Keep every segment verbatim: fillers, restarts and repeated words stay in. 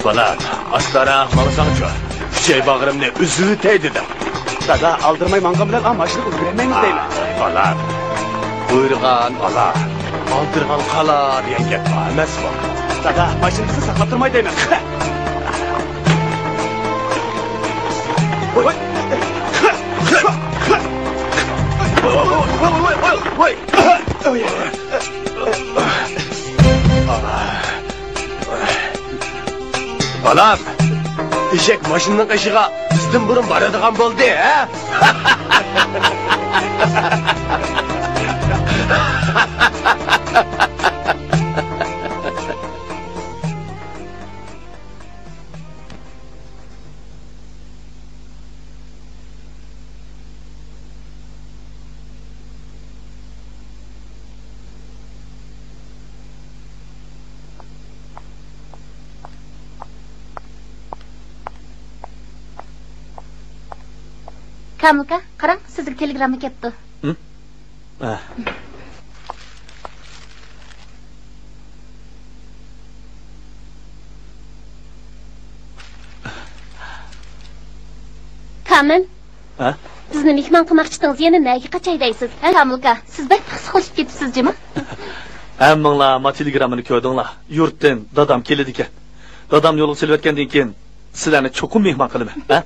بالام، ئاستاراق ماڭساڭچۇ؟ ئۈچەي باغرىمنى ئۈزۈۋېتەي دېدىم. دادا، ئالدىرىماي ماڭغان بىلەن ئا ماشىنىنى ئۈزۈپ بېرەلمەيمىز دەيمەن. ئاي، بالام، بۇيرۇغان ئالا، ئالدىرغان قالا دېگەن گەپ بار ئەمەسمۇ؟ دادا، ماشىنىڭىزنى ساقلاپ تۇرماي دەيمەن. ۋاي. بالام، ئېشەك ماشىنىنىڭ قېشىغا بىزدىن بۇرۇن بارىدىغان بولدى، ھە؟ كامىلكا، قاراڭ، سىزگە تېلېگرامما كەپتۇ. ھە؟ ئە. كامىل. ھە؟ بىزنى مېھمان قىلماقچىتىڭىز، يەنە نەگە قاچاي دەيسىز؟ ھە، كامىلكا، سىز بەك پىخسىقلىشىپ كېتىپسىز جۇمۇ. ھەممىڭلار ما تېلېگراممىنى كۆردۈڭلار. يۇرتتىن دادام كېلىدىكەن. دادام يولغا سېلىۋەتكەندىن كېيىن، سىلەرنى چوقۇم مېھمان قىلىمەن، ھە؟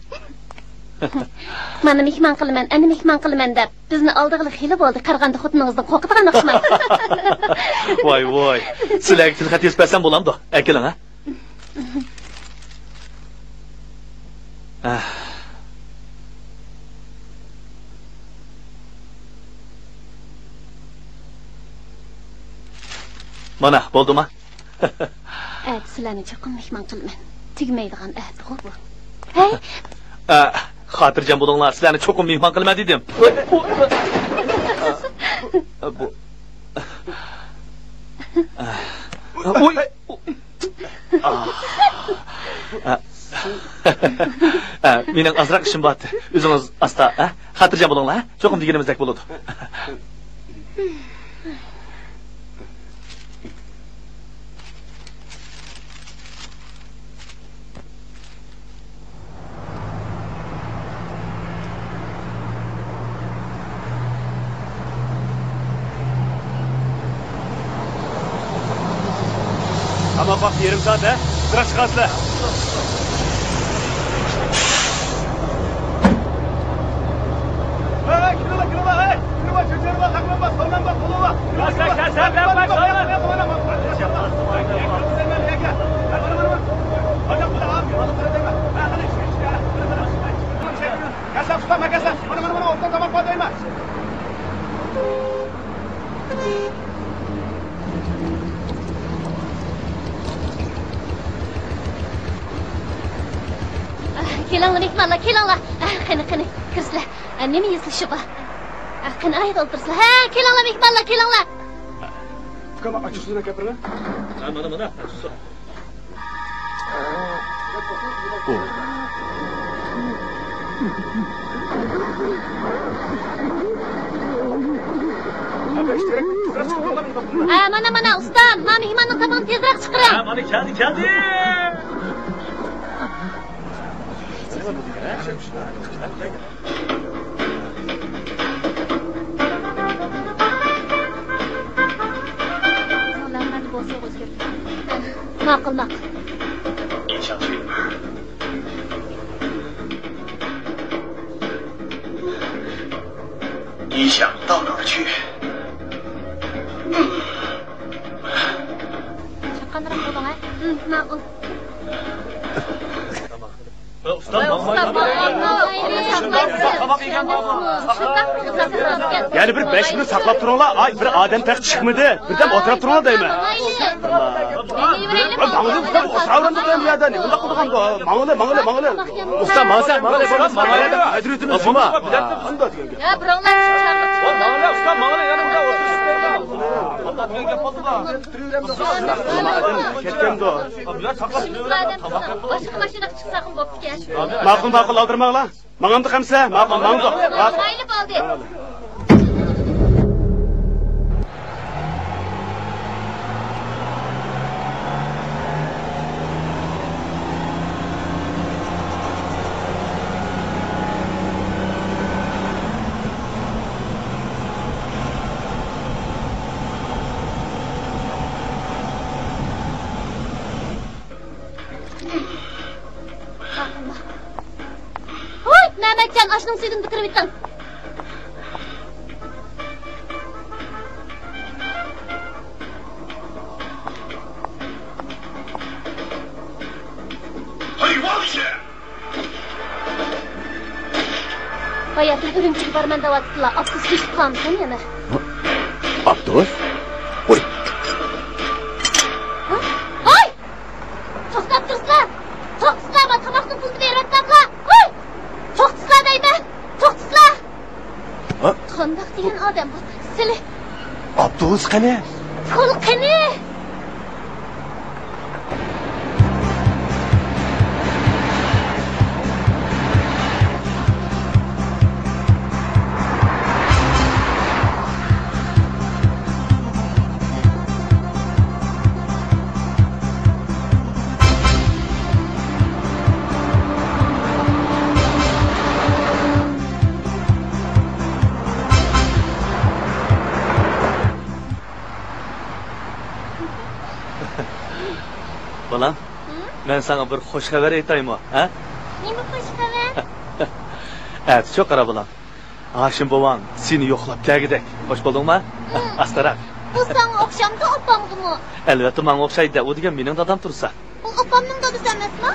مانا مېھمان قىلىمەن، ئەنە مېھمان قىلىمەن دەپ، بىزنى ئالدىغىلى خېلى بولدى، قارىغاندا خوتۇنىڭىزدىن قورقىدىغان ئوخشىمامسىز؟ ۋاي، ۋاي. سىلەرگە تىلخەت يېزىپ بەرسەم بولامدۇ؟ ئەكېلىڭ، ھە؟ ئەھ. مانا، بولدىما؟ ئەتە سىلەرنى چوقۇم مېھمان قىلىمەن. تۈگىمەيدىغان ئەھدىغۇ بۇ. ھەي! ئە، خاتىرجەم بولۇڭلار، سىلەرنى چوقۇم مېھمان قىلىمەن دېدىم. بۇ. ئۇي. ئە، مېنىڭ ئازراق ئىشىم بار. ئۆزىڭىز ئاستا، ئە؟ خاتىرجەم بولۇڭلار، ھە؟ چوقۇم دېگىنىمىزدەك بولىدۇ. تاماق ۋاقتى يېرىم سائەت، ھە؟ ئىزراق چىقارسىلەر. ھەي، كېلىڭلار، كېلىڭلار، ھەي! كېلىڭلار، چۆچۈرۈڭلار، تاقلىڭلار، سالماڭلار، قولۇڭلار. كېلىڭلار، كېلىڭلار. كېلىڭلار، مېھمانلار، كېلىڭلار. قېنى، قېنى، كىرسىلە. نېمە يېسىلىشى بار؟ قېنى، ئايدا ئولتۇرسىلە. ھە، كېلىڭلار، مېھمانلار، كېلىڭلار. ئاچچىقسۇ بىلەن كەپىرىمە. ھە، مانا، مانا، ئاچچىقسۇ. ھە، مانا، مانا، ئۇستا، ما مېھماننىڭ تامىقىنى تېزرەك چىقىرىڭ. ھە، مانا، كەلدى، كەلدى. ماقۇل، ماقۇل. 你想到哪儿去？ چاققانراق بولۇڭ، ھە؟ ماقۇل. ئۇستا، ماڭمايلا. يەنە بىر بەش مىنۇت ساقلاپ تۇرۇڭلار. ئاي، بىر ئادەم تېخى چىقمىدى. بىردەم ئولتۇرۇپ تۇرۇڭلار دەيمەن. ۋاي، ماڭىلى، ئۇستا، بۇ ئوساۋرىمدا بۇ يەردە نېمە قىلىدىغان بۇ؟ ماڭىلى، ماڭىلى، ماڭىلى. ئۇستا، ماڭسا، ماڭىلى، ماڭىلى. ھەزرىتىمىز بۇ. يا، بىراڭلار، ماڭىلى، ئۇستا، ماڭىلى، يەنە بۇ يەردە ئولتۇرۇپ. كەتكەندۇ. باشقا ماشىنىغا چىقساقمۇ بوپتىكەن. ماقۇل، ماقۇل، ئالدىرىماڭلار. ماڭامدۇق ئەمسە؟ ماقۇل، ماڭدۇق. ماقۇل. مايلى بولدى. ھوي، مەمەتجان، ئاشنىڭ سۈيىدىن بىتىرىۋېتىڭ. ھايۋان ئىشى! باياتىن ئۈرۈمچىگە بارىمەن دەۋاتىدىلا، ئاپتوبۇس كېچىكىپ قالمىسۇن يەنە. ئاپتوبۇس؟ ۋوي! ھاي! توختاپ تۇرسىلا! توختىسىلا، ما تاماقنىڭ پۇلىنى بېرىۋەتمەملا! ھاي! توختىسىلا دەيمەن! توختىسىلا! ھە؟ قانداق دېگەن ئادەم بۇ؟ سىلى ئاپتوبۇس قېنى؟ پۇل قېنى؟ بالام، ھە؟ مەن ساڭا بىر خوش خەۋەر ئېيتايمۇ، ھە؟ نېمە خوش خەۋەر؟ ئەتىچۇ قارا بالام. ھاشىم بوۋاڭ سېنى يوقلاپ كەلگۈدەك. خوش بولدۇڭما؟ ھە. ئاستىراق. بۇ ساڭا ئوخشامدۇ، ئاپامغىمۇ؟ ئەلۋەتتە ماڭا ئوخشايدۇ، ئۇ دېگەن مېنىڭ دادام تۇرسا. ئۇ ئاپامنىڭ دادىسى ئەمەسمۇ؟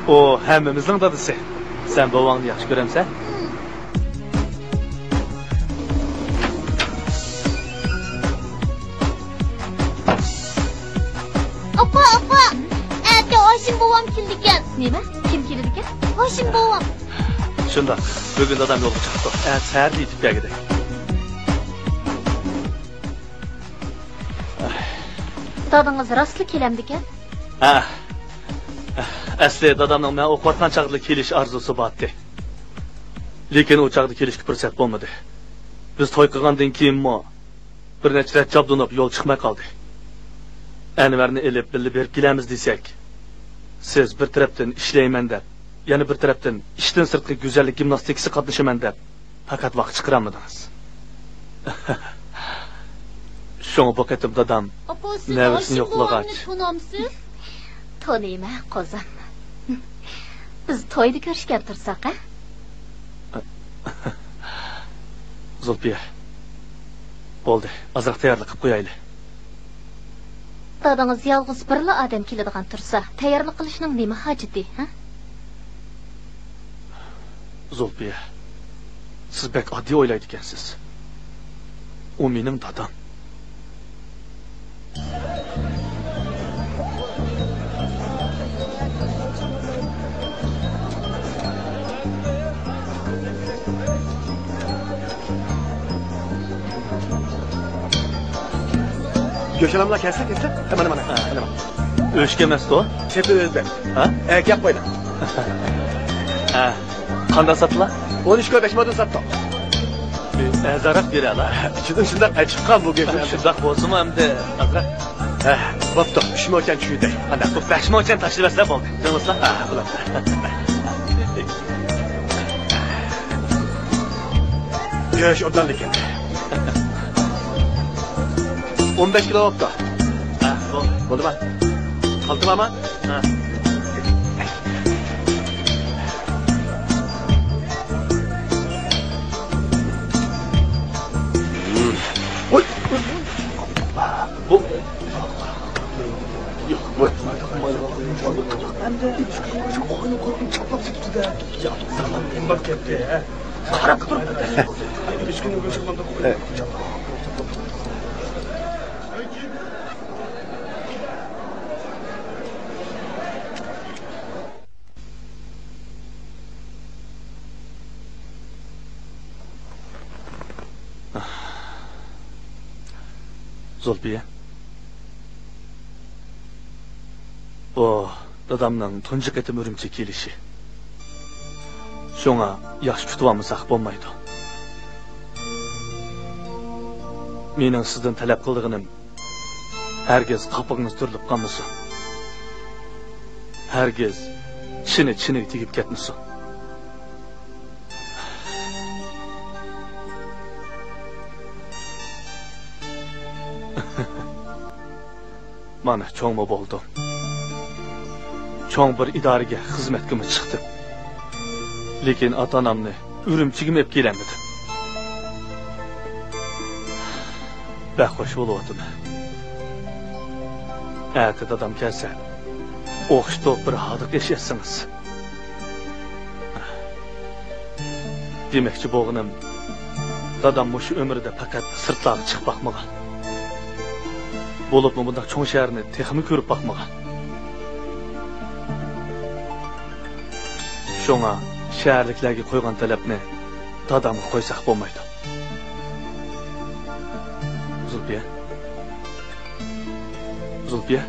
ئۇ ھەممىمىزنىڭ دادىسى. سەن بوۋاڭنى ياخشى كۆرەمسەن؟ ھىم. ئاپا، ئاپا! ئەتە ھاشىم بوۋام كېلىدىكەن. نېمە؟ كىم كېلىدىكەن؟ ھاشىم بوۋام. شۇنداق، بۈگۈن دادام يولغا چىقىپتۇ. ئەتە سەھەردە يېتىپ كەلگۈدەك. دادىڭىز راستلا كېلەمدىكەن؟ ھە. ئەسلى دادامنىڭ مەن ئوقۇۋاتقان چاغدىلا كېلىش ئارزۇسى بارتتى. لېكىن ئۇ چاغدا كېلىشكە پۇرسەت بولمىدى. بىز توي قىلغاندىن كېيىنمۇ بىر نەچچە رەت چابدۇنۇپ يول چىقماي قالدى. ئەنۋەرنى ئېلىپ بىللە بېرىپ كېلەمىز دېسەك، سىز بىر تەرەپتىن ئىشلەيمەن دەپ، يەنە بىر تەرەپتىن ئىشتىن سىرتقى گۈزەللىك گىمناستىكىسى قاتنىشىمەن دەپ، پەقەت ۋاقىت چىقىرالمىدىڭىز. شۇڭا بۇ قېتىم دادام ئاپا، سىز نەۋرىسىنى ھاشىم يوقلىغاچ. بوۋامنى تونامسىز؟ تونۇيمەن، قوزام. بىز تويدا كۆرۈشكەن تۇرساق، ھە؟ زۇلپىيە، بولدى، ئازراق تەييارلىق قىلىپ قويايلى. دادىڭىز يالغۇز بىرلا ئادەم كېلىدىغان تۇرسا، تەييارلىق قىلىشنىڭ نېمە ھاجىتى، ھە؟ زۇلپىيە، سىز بەك ئاددىي ئويلايدىكەنسىز. ئۇ مېنىڭ دادام. گۆشەنەملا كەلسە، كەلسە. مانا، مانا، مانا، مانا. ئۆچكە ئەمەستۇ؟ سېپى ئۆزدە. ھە؟ ئەگەپ قويدۇم. ھە. قانداق ساتتىلا؟ ئون ئۈچ كىلو بەش مادىن ساتتۇق. ئەرزانراق بېرەلا. ئىچىدىن شۇنداق ئەچىققان بۇ گۆشەنە. شۇنداق بولسىمۇ ئەمدى ئازراق. ھە، بوپتۇ. ئۈچ موچەن چۈشۈردى. قانداق؟ بۇ بەش موچەن تاشلىۋەتسە بولدى. دېڭىزلا. ھە، بولاتتى. گۆش ئوبدان لېكىن. ئون بەش كىلو بوپتۇ. ھە، بولدى. بولدىما؟ قالتىماما؟ ھە. ۋوي. بۇ. قاراپ تۇر. زۇلپىيە. بۇ دادامنىڭ تۇنجى قېتىم ئۈرۈمچىگە كېلىشى. شۇڭا ياخشى كۈتۈۋالمىساق بولمايدۇ. مېنىڭ سىزدىن تەلەپ قىلىدىغىنىم، ھەرگىز قاپىقىڭىز تۈرۈلۈپ قالمىسۇن. ھەرگىز چىنە چىنىگە تېگىپ كەتمىسۇن. مانا، چوڭمۇ بولدۇم. چوڭ بىر ئىدارىگە خىزمەتكىمۇ چىقتىم. لېكىن ئاتا-ئانامنى ئۈرۈمچىگىمۇ ئېلىپ كېلەلمىدىم. بەك خوش بولۇۋاتىمەن. ئەتە دادام كەلسە، ئوخشىتىپ بىر ھاردۇق ئېشى ئەتسىڭىز. دېمەكچى بولغىنىم، دادام مۇشۇ ئۆمرىدە پەقەت سىرتلارغا چىقىپ باقمىغان. بولۇپمۇ بۇنداق چوڭ شەھەرنى تېخىمۇ كۆرۈپ باقمىغان. شۇڭا شەھەرلىكلەرگە قويغان تەلەپنى دادامغا قويساق بولمايدۇ. زۇلپىيە. زۇلپىيە.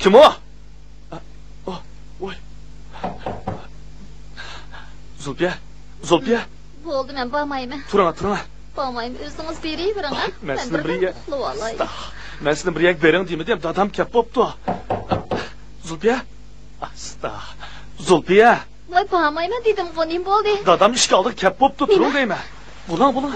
كىم ئۇ؟ ۋاي. زۇلپىيە، زۇلپىيە. بولدى، مەن بارمايمەن. تۇرۇڭ، تۇرۇڭ. بارمايمەن، ئۆزىڭىز بېرىۋېرىڭ. مەن سىزنى بىر يەرگە، ئۇخلىۋالاي. ئاستا. مەن سىزنى بىر يەرگە بېرىڭ دېمىدىم، دادام كەپ بوپتۇ. زۇلپىيە. ئاستا. زۇلپىيە. ۋاي، بارمايمەن دېدىمغۇ، نېمە بولدى؟ دادام ئىشىك ئالدىغا كەپ بوپتۇ، تۇرۇڭ دەيمەن. بولۇڭ، بولۇڭ.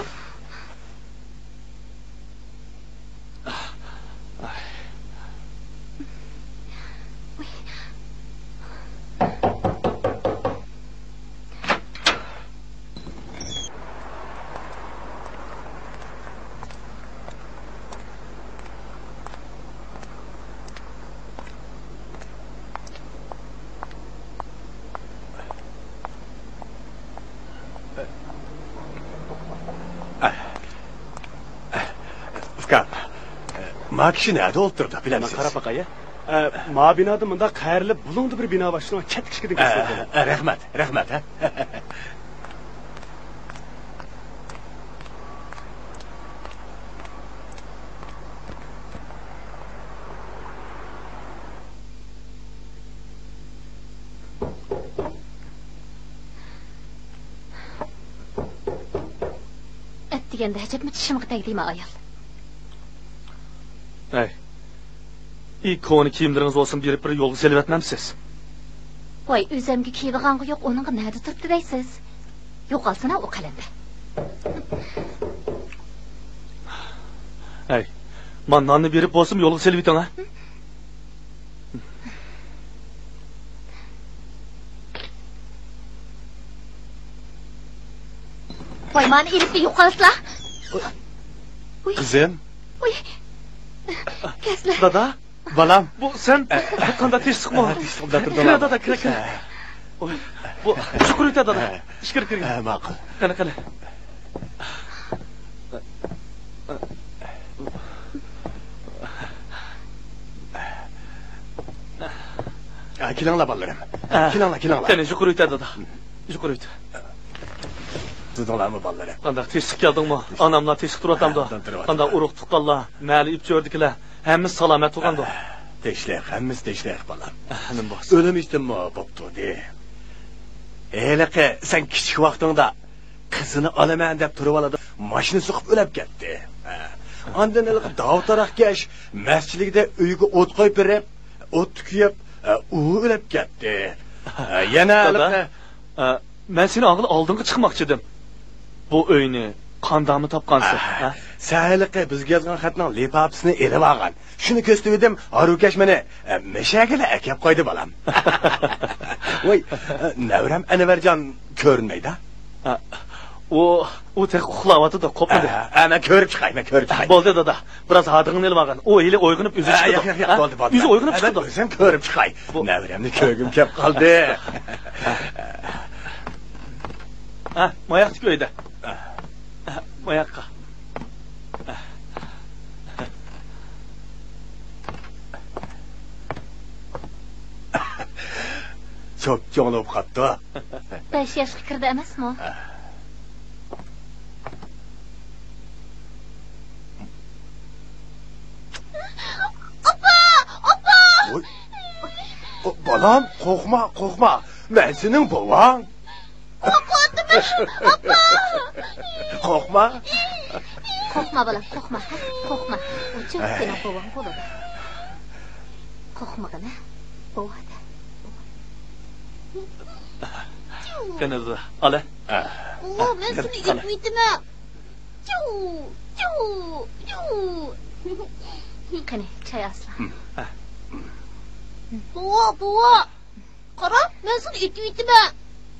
ئۇكام، ما كىشى نەدە ئولتۇرىدۇ، بىلەمسىز؟ قاراپ باقاي. ئە، ما بىنادا مۇنداق قەھەرلىك بۇلۇڭدا بىر بىنا بار، شۇنىڭ چەتكە ئىشىكىدىن كىرسىڭىز بولىدۇ. ئە، رەھمەت، رەھمەت، ھە. ئەتىگەندە ئەجەبمۇ چىشىمغا تەگدى ما ئايال. ھەي، ئى، كونا كىيىملىرىڭىز بولسۇن، بېرىپ بىر يولغا سېلىۋەتمەمسىز؟ ۋاي، ئۆزەمگە كىيىدىغانغۇ يوق، ئۇنىڭغا نەدە تۇرۇپتۇ دەيسىز؟ يوقالسىنا ئۇ قەلەندەر. ھەي، مانا ناننى بېرىپ بولسىمۇ يولغا سېلىۋېتىڭ، ھە؟ ۋاي، مانا ئېلىپلا يوقالسىلا. ۋۇي. قىزىم. ۋۇي. كەلسىلە. دادا. بالام. بۇ سەن؟ بۇ قانداق تىنچلىقمۇ؟ تىنچلىقتا تۇردۇم. كىرە، دادا، كىرە، كىرە. ۋۇي. بۇ يۇقىرى ئۆتە، دادا. ئىچكىرى كىرگىن. ھە، ماقۇل. قېنى، قېنى. ھە، كېلىڭلار، بالىلىرىم. ھە. كېلىڭلار، كېلىڭلار. قېنى، يۇقىرى ئۆتە، دادا. يۇقىرى ئۆتە. تۇردۇڭلارمۇ، بالىلىرىم؟ قانداق، تىنچلىق كەلدىڭمۇ؟ ئاناملار تىنچلىق تۇرۇۋاتامدۇ؟ ھە، تۇرۇۋاتىدۇ. قانداق، ئۇرۇق تۇغقانلار، مەھەللە ئىپچى ئۆردىكىلەر، ھەممىسى سالامەت تۇرغاندۇ؟ ھە، تىنچلىق، ھەممىسى تىنچلىق، بالام. ھە، نېمە بولسۇن. ئۆلۈم ئىشتىنمۇ بوپتۇ، دە. ھېلىقى سەن كىچىك ۋاقتىڭدا قىزىنى ئالىمەن دەپ تۇرۇۋالىدۇ، ماشىنا سوقۇپ ئۆلۈپ كەتتى. ھە. ئاندىن ھېلىقى داۋۇت تاراقكەش مەسچىتلىكىدە ئۆيىگە ئوت قويۇپ بېرىپ، ئوتتا كۆيۈپ، ئۇ ئۆلۈپ كەتتى. ھە، يەنە دادا، ھېلىقى، ئە، مەن سېنى ئاڭغىلا ئالدىڭغا چىقماقچىدىم. بۇ ئۆينى قانداقمۇ تاپقانسەن، ئە، ھە؟ سەن ھېلىقى بىزگە يازغان خەتنىڭ لىپاپىسىنى ئېلىۋالغان. شۇنى كۆرسىتىۋىدىم، ھارۋىكەش مېنى، ئە، مەشەگىلا ئەكەپ قويدى، بالام. ۋاي، ئە، نەۋرەم ئەنۋەرجان كۆرۈنمەيدۇ. ئە، ئۇ، ئۇ تېخى ئۇخلاۋاتىدۇ، قوپمىدى. ئە، ئە، مەن كۆرۈپ چىقاي، مەن كۆرۈپ چىقاي. بولدى، دادا، بىراز ھادىڭىنى ئېلىۋالغىن. ئۇ ھېلى ئويغىنىپ ئۆزى ئە، چىقىدۇ. ياق، ياق، ياق، ھە؟ بولدى، بولدى. ئۆزى ئويغىنىپ ئە، مەن چىقىدۇ. ئۆزۈم كۆرۈپ چىقاي. بۇ نەۋرەمنى كۆرگۈم كەپ قالدى. ھە، ماياقتىكى ئۆيدە. ھە، ماياققا. چوپچوڭ بولۇپ قاپتۇ. بەش ياشقا كىردى ئەمەسمۇ؟ ئاپا! ئاپا! ۋوي. ئو، بالام، قورقما، قورقما. مەن سېنىڭ بوۋاڭ. قورقۇۋاتىمەن، ئاپا! قورقما. قورقما، بالام، قورقما، ھە؟ قورقما. ئۇ چوقۇم سېنىڭ بوۋاڭ بولىدۇ. قورقمىغىن، ھە؟ بوۋا دە. قېنى، ئالا. بوۋا، مەن سېنى ئېتىۋېتىمەن. قېنى، چاي ئاسلا. بوۋا، بوۋا. قارا، مەن سېنى ئېتىۋېتىمەن.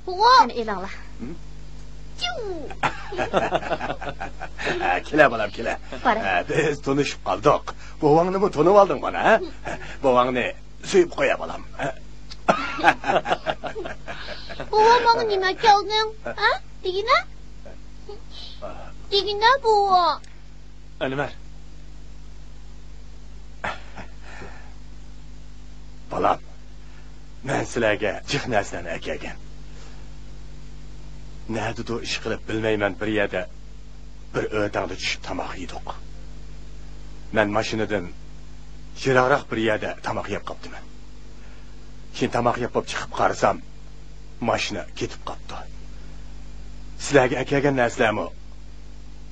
بوۋا. قېنى، ئېلىڭلار. ھە، كېلە، بالام، كېلە. بارە. ھە، بىز تونۇشۇپ قالدۇق. بوۋاڭنىمۇ تونۇۋالدىڭ مانا، ھە؟ بوۋاڭنى سۆيۈپ قويە، بالام. بوۋا، ماڭا نېمە ئەكەلدىڭ؟ ھە؟ دېگىنە؟ دېگىنە، بوۋا. ئەنۋەر. بالام، مەن سىلەرگە جىق نەرسىلەرنى ئەكەلگەن. نەدىدۇر ئىشقىلىپ بىلمەيمەن، بىر يەردە بىر ئۆرتەڭدە چۈشۈپ تاماق يېدۇق. مەن ماشىنىدىن يىراقراق بىر يەردە تاماق يەپ قاپتىمەن. كېيىن تاماق يەپ بولۇپ چىقىپ قارىسام، ماشىنا كېتىپ قاپتۇ. سىلەرگە ئەكەلگەن نەرسىلەرمۇ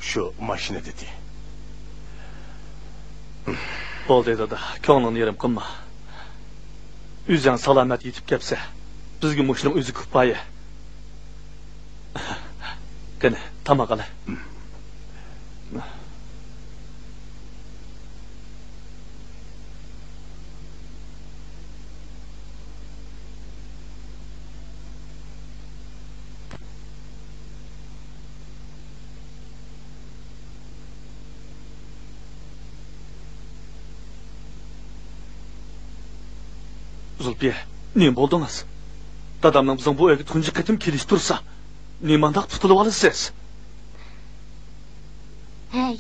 شۇ ماشىنىدا ئىدى. بولدى دادا، كۆڭلۈڭنى يېرىم قىلما. ئۆزۈڭ سالامەت يېتىپ كەپسە، بىزگە مۇشۇنىڭ ئۆزى كۇپايە. قېنى، تاماق ئەلە. زۇلپىيە، نېمە بولدىڭىز؟ دادامنىڭ بىزنىڭ بۇ ئۆيگە تۇنجى قېتىم كېلىشى تۇرسا، نېمانداق تۇتۇلۇۋالىسىز؟ ھەي،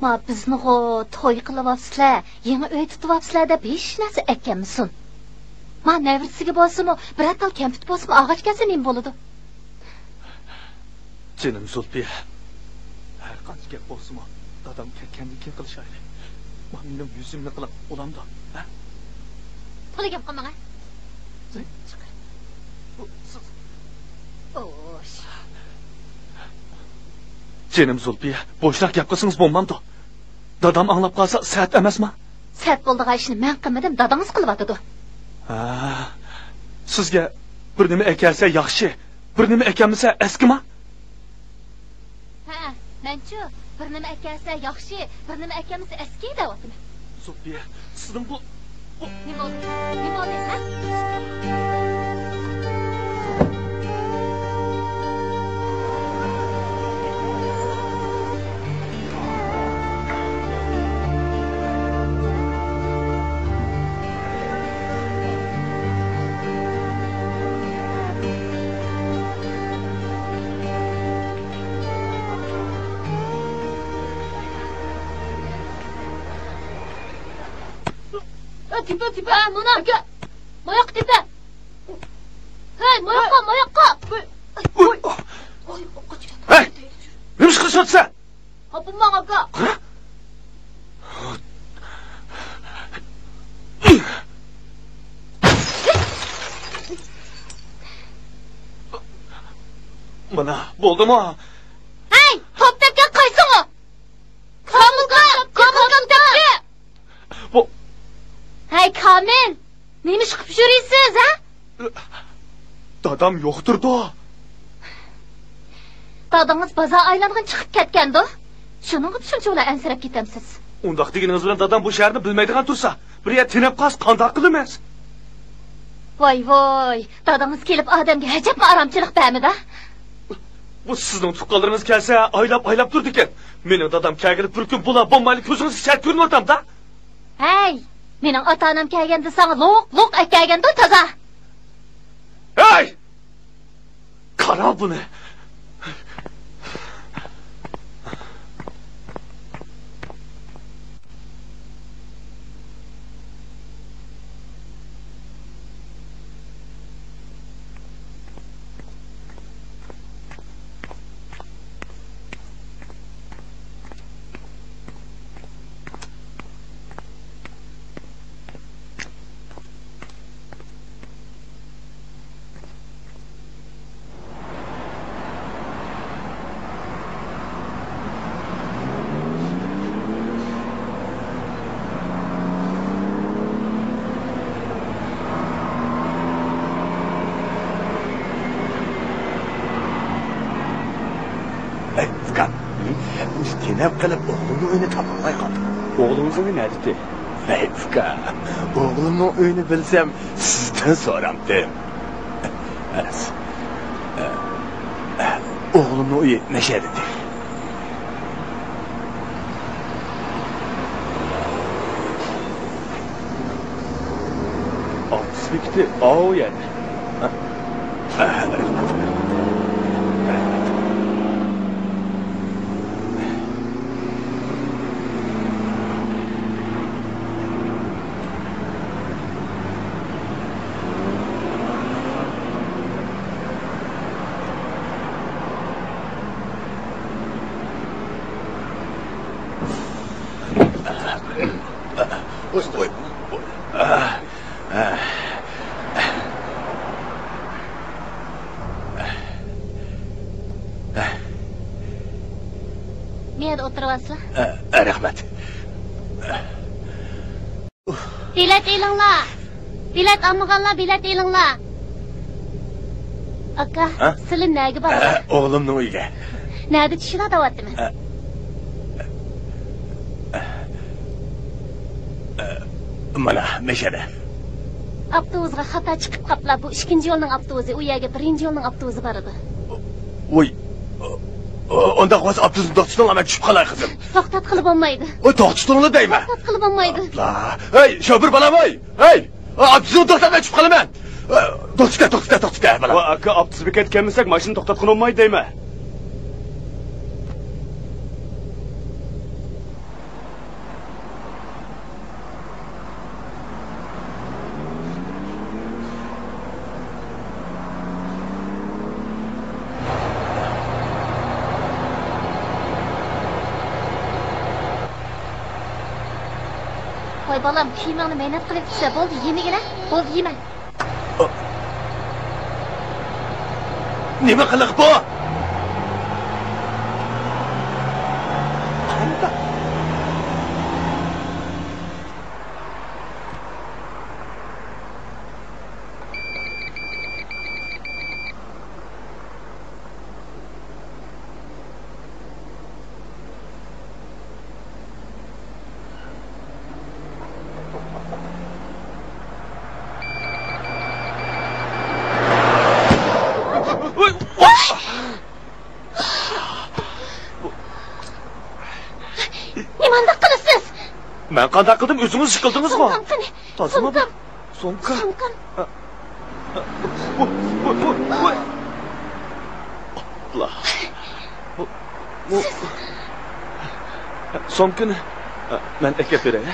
ما بىزنىغۇ توي قىلىۋاپسىلەر، يېڭى ئۆي تۇتۇۋاپسىلەر دەپ ھېچ نەرسە ئەكەلمىسۇن. ما نەۋرىسىگە بولسىمۇ، بىرەر تال كەمپۈت بولسىمۇ ئالغاچ كەلسە نېمە بولىدۇ؟ جېنىم زۇلپىيە، ھەر قانچە گەپ بولسىمۇ، دادام كەتكەندىن كېيىن قىلىشايلى. ما مېنىڭ يۈزۈمنى قىلىپ بولامدۇ، ھە؟ تولا گەپ قىلماڭ، ھە؟ جېنىم زۇلپىيە، بوشراق گەپ قىلسىڭىز بولمامدۇ؟ دادام ئاڭلاپ قالسا سەت ئەمەسما؟ سەت بولىدىغان ئىشنى مەن قىلمىدىم، دادىڭىز قىلىۋاتىدۇ. ھە، سىزگە بىر نېمە ئەكەلسە ياخشى، بىر نېمە ئەكەلمىسە ئەسكىما؟ ھە، مەنچۇ، بىر نېمە ئەكەلسە ياخشى، بىر نېمە ئەكەلمىسە ئەسكى دەۋاتىمەن. زۇلپىيە، سىزنىڭ بۇ، بۇ نېمە بولدى؟ نېمە بولدى، ھە؟ ئە، تېپە، تېپە، مانا ئاكا. ماياققا تېپە. ھەي، ماياققا، ماياققا. ھەي، نېمە ئىش قىلىشىۋاتىسەن؟ ئاپىماڭ ئاكا. مانا، بولدىمۇ؟ ھەي، توپ تەپكەن قايسىڭۇ؟ كامىلغا، كامىل توپ تەپتى. بۇ ھەي، كامىل! نېمە ئىش قىلىپ يۈرىسىز، ھە؟ دادام يوقتۇردۇ. دادىڭىز بازار ئايلانغىلى چىقىپ كەتكەندۇ؟ شۇنىڭغا شۇنچىۋالا ئەنسىرەپ كېتەمسىز؟ ئۇنداق دېگىنىڭىز بىلەن دادام بۇ شەھەرنى بىلمەيدىغان تۇرسا، بىر يەر تېنەپ قالسا قانداق قىلىمىز؟ ۋاي، ۋاي، دادىڭىز كېلىپ ئادەمگە ھەجەپمۇ ئارامچىلىق بەرمىدى. بۇ سىزنىڭ تۇغقانلىرىڭىز كەلسە ئايلاپ-ئايلاپ تۇرىدىكەن. مېنىڭ دادام كەلگىلى بىر كۈن بولا بولمايلا كۆزىڭىزگە شەرت كۆرۈنۈۋاتامدا. ھەي، مېنىڭ ئاتا-ئانام كەلگەندە ساڭا لوق-لوق ئەكەلگەندۇ تازا. ھەي! قارا بۇنى. ئەي، ئۇكام، بىز تېنەپ قېلىپ ئوغلۇمنىڭ ئۆيىنى تاپالماي قالدۇق. ئوغلىڭىزنىڭ ئۆيى نەدىتى؟ ئەي، ئۇكا، ئوغلۇمنىڭ ئۆيىنى بىلسەم، سىزدىن سورامتىم. ئەس، ئوغلۇمنىڭ ئۆيى مەشەدىتى. ئاپتوبۇس بېكىتى ئاۋۇ يەردە. مەيەردە ئولتۇرۇۋالسىلا. ئە، ئە، رەھمەت. بېلەت ئېلىڭلار! بېلەت ئالمىغانلار بېلەت ئېلىڭلار! ئاكا، ھە؟ سىلى نەگە بارىسىز؟ ئە، ئوغلۇمنىڭ ئۆيىگە. نەدە چۈشىدۇ دەۋاتىمەن. ئە، ئە، ئە، مانا، مەشەدە. ئاپتوبۇسقا خاتا چىقىپ قاپلا، بۇ ئىككىنچى يولنىڭ ئاپتوبۇسى، ئۇ يەرگە بىرىنچى يولنىڭ ئاپتوبۇسى بارىدۇ. ۋوي، ئۇ-، ئۇ-، ئۇنداق بولسا ئاپتوبۇسنى توختىتىڭلار، مەن چۈشۈپ قالاي، قىزىم. توختاتقىلى بولمايدۇ. ۋوي، توختىتىڭلار دەيمەن. توختاتقىلى بولمايدۇ. ئاپلا. ھەي، شوپۇر بالام، ھەي، ھەي! ئاپتوبۇسنى توختات، مەن چۈشۈپ قالىمەن. توختىتىۋەت، توختىتىۋەت، توختىتىۋەت، بالام. ۋاي، ئاكا، ئاپتوبۇس بېكەتكە كەلمىسەك، ماشىنا توختاتقىلى بولمايدۇ دەيمەن. ۋاي بالام، كىيىمىڭنى مەينەت قىلىپ چۈشە. بولدى، يېمىگىنە. بولدى، يېمە. نېمە قىلىق بۇ؟ قانداق؟ نېمانداق قىلىسىز؟ مەن قانداق قىلدىم؟ ئۆزىڭىز ئىش قىلدىڭىزغۇ. سومكام قېنى؟ تازىمۇ سومكام. سومكا. سومكام. ۋوي، ۋوي، ۋوي، ۋوي. ئاپلا. بۇ، بۇ. سومكىنى مەن ئەكەپ بېرەي.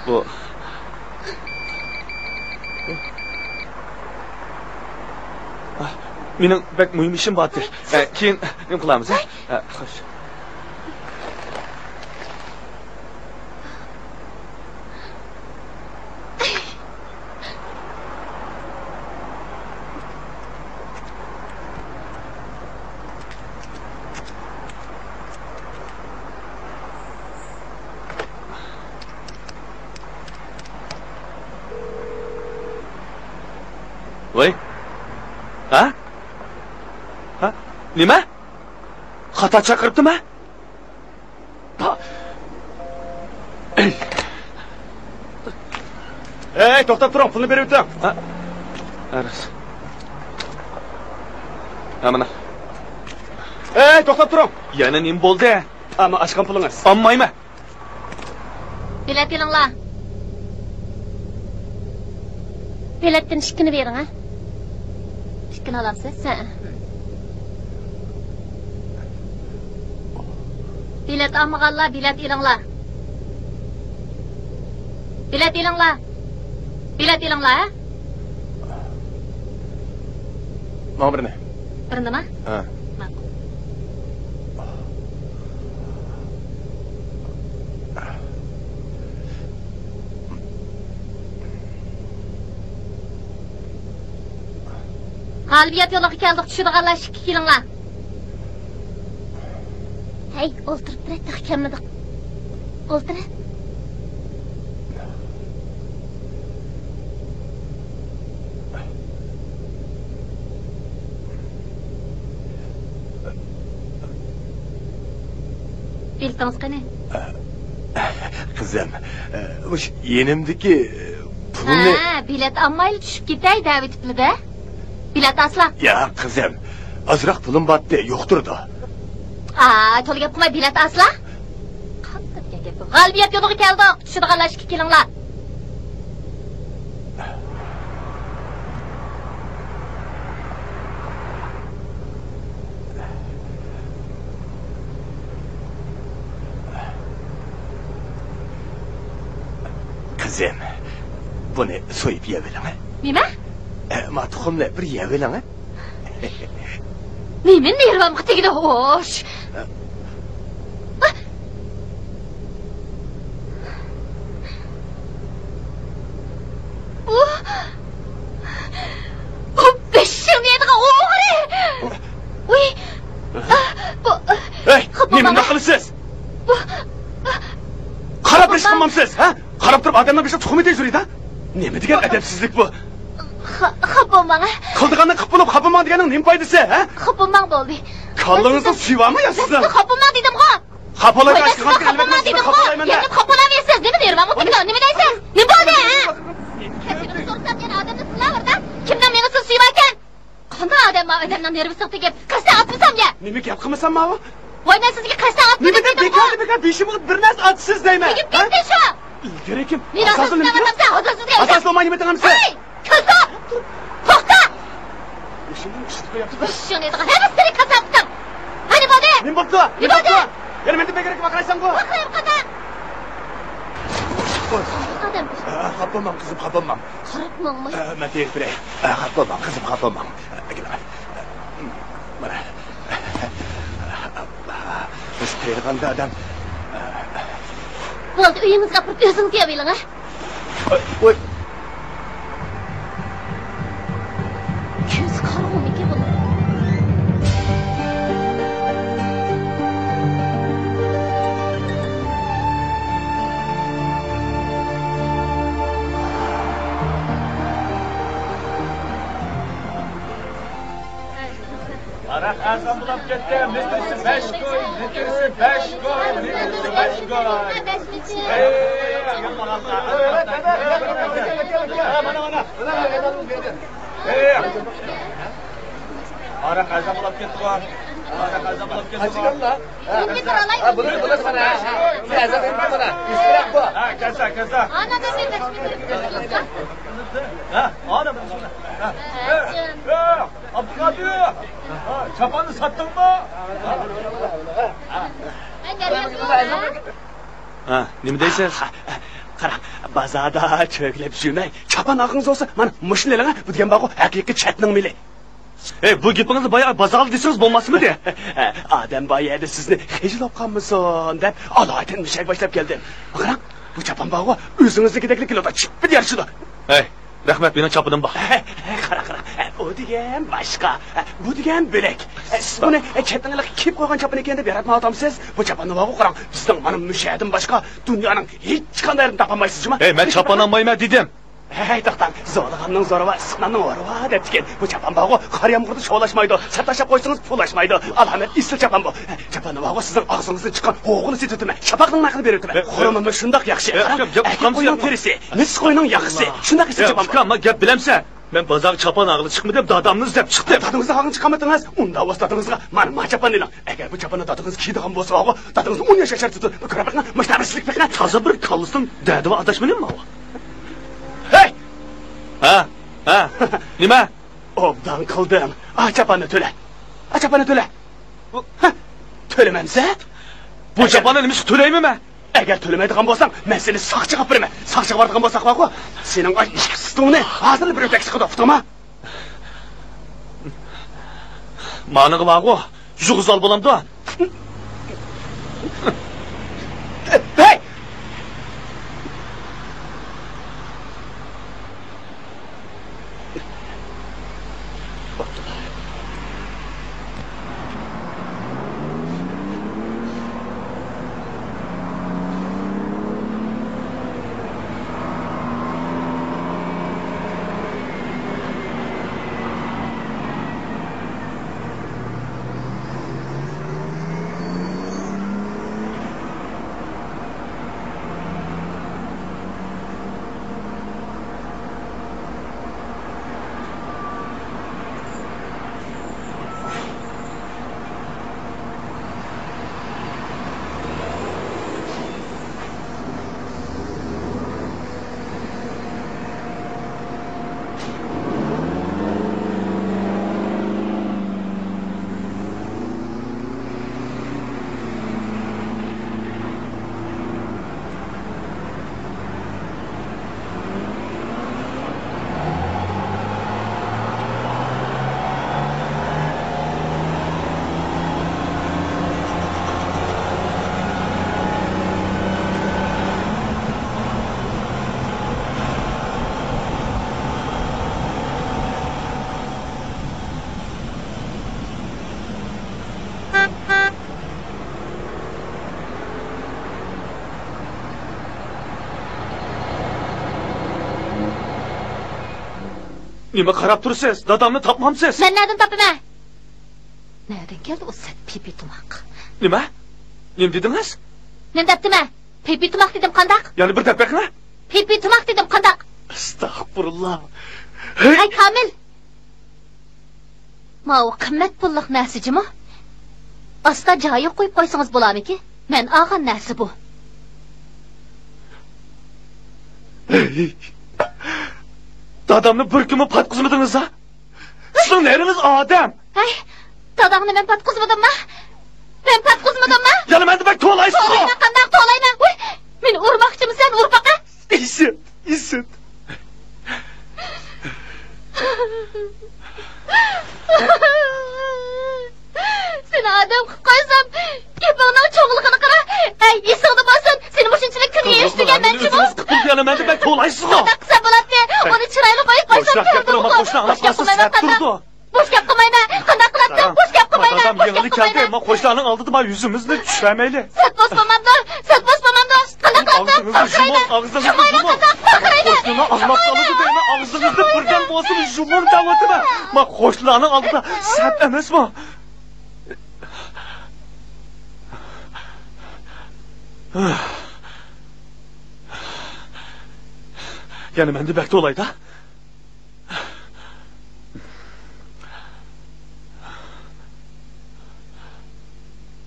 بۇ. مېنىڭ بەك مۇھىم ئىشىم بار ئىدى. كېيىن نېمە قىلارمىز، ھە؟ خوش. ۋاي. ھە؟ ھە؟ نېمە؟ خاتا چاقىرىپتىما؟ ھەي، توختاپ تۇرۇڭ، پۇلنى بېرىۋېتىڭ. ھە؟ ھە، راست. ھە، مانا. ھەي، توختاپ تۇرۇڭ. يەنە نېمە بولدى؟ ئاما ئاچقان پۇلىڭىز. ئالمايمەن. بېلەت ئېلىڭلار. بېلەتتىن ئىككىنى بېرىڭ، ھە؟ ئىككىنى ئالامسىز؟ ھە. بېلەت ئالمىغانلار بېلەت ئېلىڭلار. بېلەت ئېلىڭلار. بېلەت ئېلىڭلار، ھە؟ ماڭا بىرنى. بىرنىما؟ ھە. ماقۇل. غالىبىيەت يولىغا كەلدۇق، چۈشىدىغانلار ئىشىككە كېلىڭلار. ھەي، ئولتۇرۇپ تۇرە، تېخى كەلمىدۇق. ئولتۇرە. بېلىتىڭىز قېنى؟ قىزىم، مۇشۇ يېنىمدىكى پۇلنى. ھە، بېلەت ئالمايلا چۈشۈپ كېتەي دەۋېتىپلا-دە. بېلەت ئاسلا. ياق، قىزىم. ئازراق پۇلۇم باتتى، يوقتۇرىدۇ. ئا، تولا گەپ قىلماي بېلەت ئاسلا. قانداق دېگەن گەپ بۇ؟ غالىبىيەت يولىغا كەلدۇق. چۈشىدىغانلار ئىشىككە كېلىڭلار. قىزىم، بۇنى سويۇپ يەۋېلىڭ. نېمە؟ ئە، ما تۇخۇمنى بىر يەۋېلىڭ. نېمە نېرۋامغا تېگىدۇ، خوش. ئۇ، ئۇ بېشىڭنى يەيدىغان ئوغرى. ئۇي، بۇ، ھەي، خاپا نېمە بولماڭ. قىلىسىز؟ بۇ، قاراپ ئىش قىلمامسىز، ھە؟ قاراپ تۇرۇپ ئادەمنىڭ بېشىغا تۇخۇم ئېتەي يۈرىدۇ. نېمە دېگەن ئەدەپسىزلىك بۇ؟ خا-، خاپا بولماڭ، ھە؟ قىلدىغاننى قىلىپ بولۇپ، خاپا بولماڭ دېگەننىڭ نېمە پايدىسى، ھە؟ خاپا بولماڭ، بولدى. كاللىڭىزنىڭ سۈيى بارمۇ يا سىزنىڭ؟ خاپا بولماڭ دېدىمغۇ. خاپا بولۇپ ئىش قىلغان ئەلۋەتتە سىزنى خاپا بولايمەن-دە. يەنە خاپا بولۇۋېرىسىز. نېمە نېرۋامغا تېگىدۇ؟ نېمە دەيسىز؟ نېمە بولدى، ھە؟ كەچۈرۈم سورىسام يەنە ئادەمنى سىلاۋۇردا. كىمنىڭ مېڭىسىدا سۈيى باركەن؟ قانداق ئادەم بار ئادەمنىڭ نېرۋىسىغا تېگىپ، قەستەن ئاتمىسام يا؟ نېمە گەپ قىلمىسام ماۋۇ؟ ۋاي، مەن سىزگە قەستەن ئاتمىدىم دېدىمغۇ. نېمە دەپ بىكاردىن بىكار بېشىمغا بىر نەرسە ئاتىسىز دەيمەن. تېگىپ كەتتى شۇ. ئىلگىرى كىم؟ مېنى ئاساسىز دەۋاتامسەن، ھازىر سىزگە ئاساس بولماي نېمە دەڭمىسە؟ ھەي! كوزا! توختا! بېشىمنى ئىشلىتىپ قويۇپتۇ. بېشىڭنى يەيدىغان ھەممىسىنى كاساپتىم. قېنى بولدى؟ نېمە بوپتۇ؟ نېمە بوپتۇ؟ يەنە مەندىن بەكرەك ۋارقىرايسەنغۇ؟ ۋارقىرايمىغاندا ئادەم. ئە، خاپا بولماڭ، قىزىم، خاپا بولماڭ. خاپا بولماڭ. ئە، مەن تېرىپ بېرەي. ئە، خاپا بولماڭ، قىزىم، خاپا بولماڭ. ئە، مانا. بىز تېرىغاندا ئادەم. بولدى، ئۆيىڭىزگە ئاپىرىپ ئۆزىڭىز يەۋېلىڭ، ھە؟ ۋاي، ۋاي. كۆزى قارىغۇمىكىن بۇنىڭ؟ ھاراق ئەرزان بولاپ كەتتى. لىتىرسى بەش كوي، لىتىرسى بەش كوي، لىتىرسى بەش كوي. ئەي، مانا، مانا. ئەي. ھاراق ئەرزان بولاپ كەتتىغۇ. ھاراق ئەرزان بولاپ كەتتىغۇ. ھە، بۇنى، بۇنى مانا. ئەرزان بېرىپتۇ مانا. ئۈستىرەك بۇ. ھە، كەلسە، كەلسە. ئانا، مەن بىر. ھە، ئانا، مەن شۇنى. ھە. ھە. ئابدۇقادىر! ھە، چاپاننى ساتتىڭمۇ؟ ھە، نېمە دەيسىز؟ قاراڭ، بازاردا چۆگىلەپ يۈرمەي، چاپان ئالغىڭىز بولسا، مانا مۇشۇنى ئېلىڭ، بۇ دېگەن بارغۇ، ھەقىقىي چەتنىڭ مېلى. ئەي، بۇ گېپىڭىزنى بايا بازاردا دېسىڭىز بولماسمىدى؟ ئادەم بار يەردە سىزنى خىجىل بولۇپ قالمىسۇن دەپ، ئالايىتەن مۇشەگە باشلاپ كەلدىم. قاراڭ، بۇ چاپان بارغۇ، ئۆزىڭىزنىڭكىدەكلا كېلىدۇ، چىپپىدە يارىشىدۇ. ھەي، رەھمەت، مېنىڭ چاپىنىم بار. قارا، قارا، ئۇ دېگەن باشقا، بۇ دېگەن بۆلەك. سىز بۇنى چەتنىڭ ھېلىقى كىيىپ قويغان چاپىنى ئىكەن دەپ ياراتمايۋاتامسىز؟ بۇ چاپاننى بارغۇ، قاراڭ، بىزنىڭ مانا مۇشۇ يەردىن باشقا دۇنيانىڭ ھېچقانداق يېرىدىن تاپالمايسىز جۇما. ھەي، مەن چاپان ئالمايمەن دېدىم. ھەي، توختاڭ، زورلىغاننىڭ زورى بار، ئىسسىقناننىڭ ھورى بار دەپتىكەن. بۇ چاپان بارغۇ، قار يامغۇردا شولاشمايدۇ، سىرتتا تاشلاپ قويسىڭىز پۇلاشمايدۇ. ئالامەت ئېسىل چاپان بۇ. چاپاننى بارغۇ، سىزنىڭ ئاغزىڭىزدىن چىققان ھوغىنى سېتىۋېتىمەن، شاپاقنىڭ نەقىنى بېرىۋېتىمەن. خۇرۇمىمۇ شۇنداق ياخشى. قاراڭ، ئەركەك قوينىڭ تېرىسى، مىس قوينىڭ ياغىسى، شۇنداق ئېسىل چاپان بۇ. ئۇكام، مانا گەپ بىلەمسەن؟ مەن بازارغا چاپان ئالغىلى چىقمىدىم، دادامنى ئىزدەپ چىقتىم. دادىڭىزنى ئالغىلى چىقمىدىڭىز؟ ئۇنداق بولسا دادىڭىزغا مانا، ما چاپاننى ئېلىڭ. ئەگەر بۇ چاپاننى دادىڭىز كىيىدىغان بولسا، دادىڭىزنى ئون ياش ياشارتىدۇ. كۆرۈپ بېقىڭ، مۇشۇنداق بىر سىلىك بېقىڭ. تازا بىر كاللىسىنىڭ دەردى بار ئاداش مېنىڭ ماۋۇ. ھەي! ھە، ھە، نېمە؟ ئوبدان قىلدىڭ. ئا چاپاننى تۆلە. ئا چاپاننى تۆلە. بۇ، ھە، تۆلىمەمسە؟ بۇ چاپاننى نېمىشقا تۆلەيمەن مەن؟ ئەگەر تۆلىمەيدىغان بولساڭ، مەن سېنى ساقچىغا ئاپىرىمەن. ساقچىغا بارىدىغان بولساق بارغۇ، سېنىڭ ئاش ئىككى ستۇڭنى ھازىرلا بىر ئۆپەك سىقىدۇ، ئۇقتۇڭمۇ؟ مانىڭغا بارغۇ، يۇغۇزال بولامدۇ؟ ھەي! نېمە قاراپ تۇرىسىز؟ دادامنى تاپمامسىز؟ مەن نەدىن تاپىمەن؟ نەدىن كەلدى ئۇ سەت پىپى تۇماق؟ نېمە؟ نېمە دېدىڭىز؟ نېمە دەپتىمەن؟ پىپى تۇماق دېدىم، قانداق؟ يەنە بىر دەپ بېقىڭە. پىپى تۇماق دېدىم، قانداق؟ ئەستەغپۇرۇللا. ھەي، كامىل! ماۋۇ قىممەت پۇللۇق نەرسە جۇمۇ. ئاستا جايىغا قويۇپ قويسىڭىز بولامىكى؟ مەن ئالغان نەرسە بۇ. دادامنى بىر كۈنمۇ پاتقۇزمىدىڭىز ھە؟ سىزنىڭ نېرىڭىز ئادەم. ھەي، داداڭنى مەن پاتقۇزمىدىمما؟ مەن پاتقۇزمىدىمما؟ يەنە مەندىن بەك توۋلايسىزغۇ. توۋلايمەن، قانداق توۋلايمەن؟ ۋۇي، مېنى ئۇرماقچىمىسەن، ئۇر باقە. بولايسىزغۇ؟ قانداق قىلسام بولاتتى؟ ئۇنى چىرايلىق ئويۇپ قويسام بولىدىغۇ؟ بوش گەپ قىلمايمەن، قانداق؟ بوش گەپ قىلمايمەن. قانداق قىلاتتىڭ؟ بوش گەپ قىلمايمەن. دادام يېڭىلا كەلدى. ما قوشنىلارنىڭ ئالدىدا ما يۈزىمىزنى چۈشۈرمەيلى. سەت بوس بولمامدۇ؟ سەت بوس بولمامدۇ؟ قانداق قىلاتتىڭ؟ ئاغزىڭىزنى يۇمۇڭ، ئاغزىڭىزنى يۇمۇڭ. قانداق؟ ما قوشنىلار ئاغلاپ قالىدۇ دەيمەن، ئاغزىڭىزنى بىردەم بولسىمۇ يۇمۇڭ دەۋاتىمەن. ما قوشنىلارنىڭ ئالدىدا سەت ئەمەسمۇ؟ يەنە مەندە بەك تولايدا.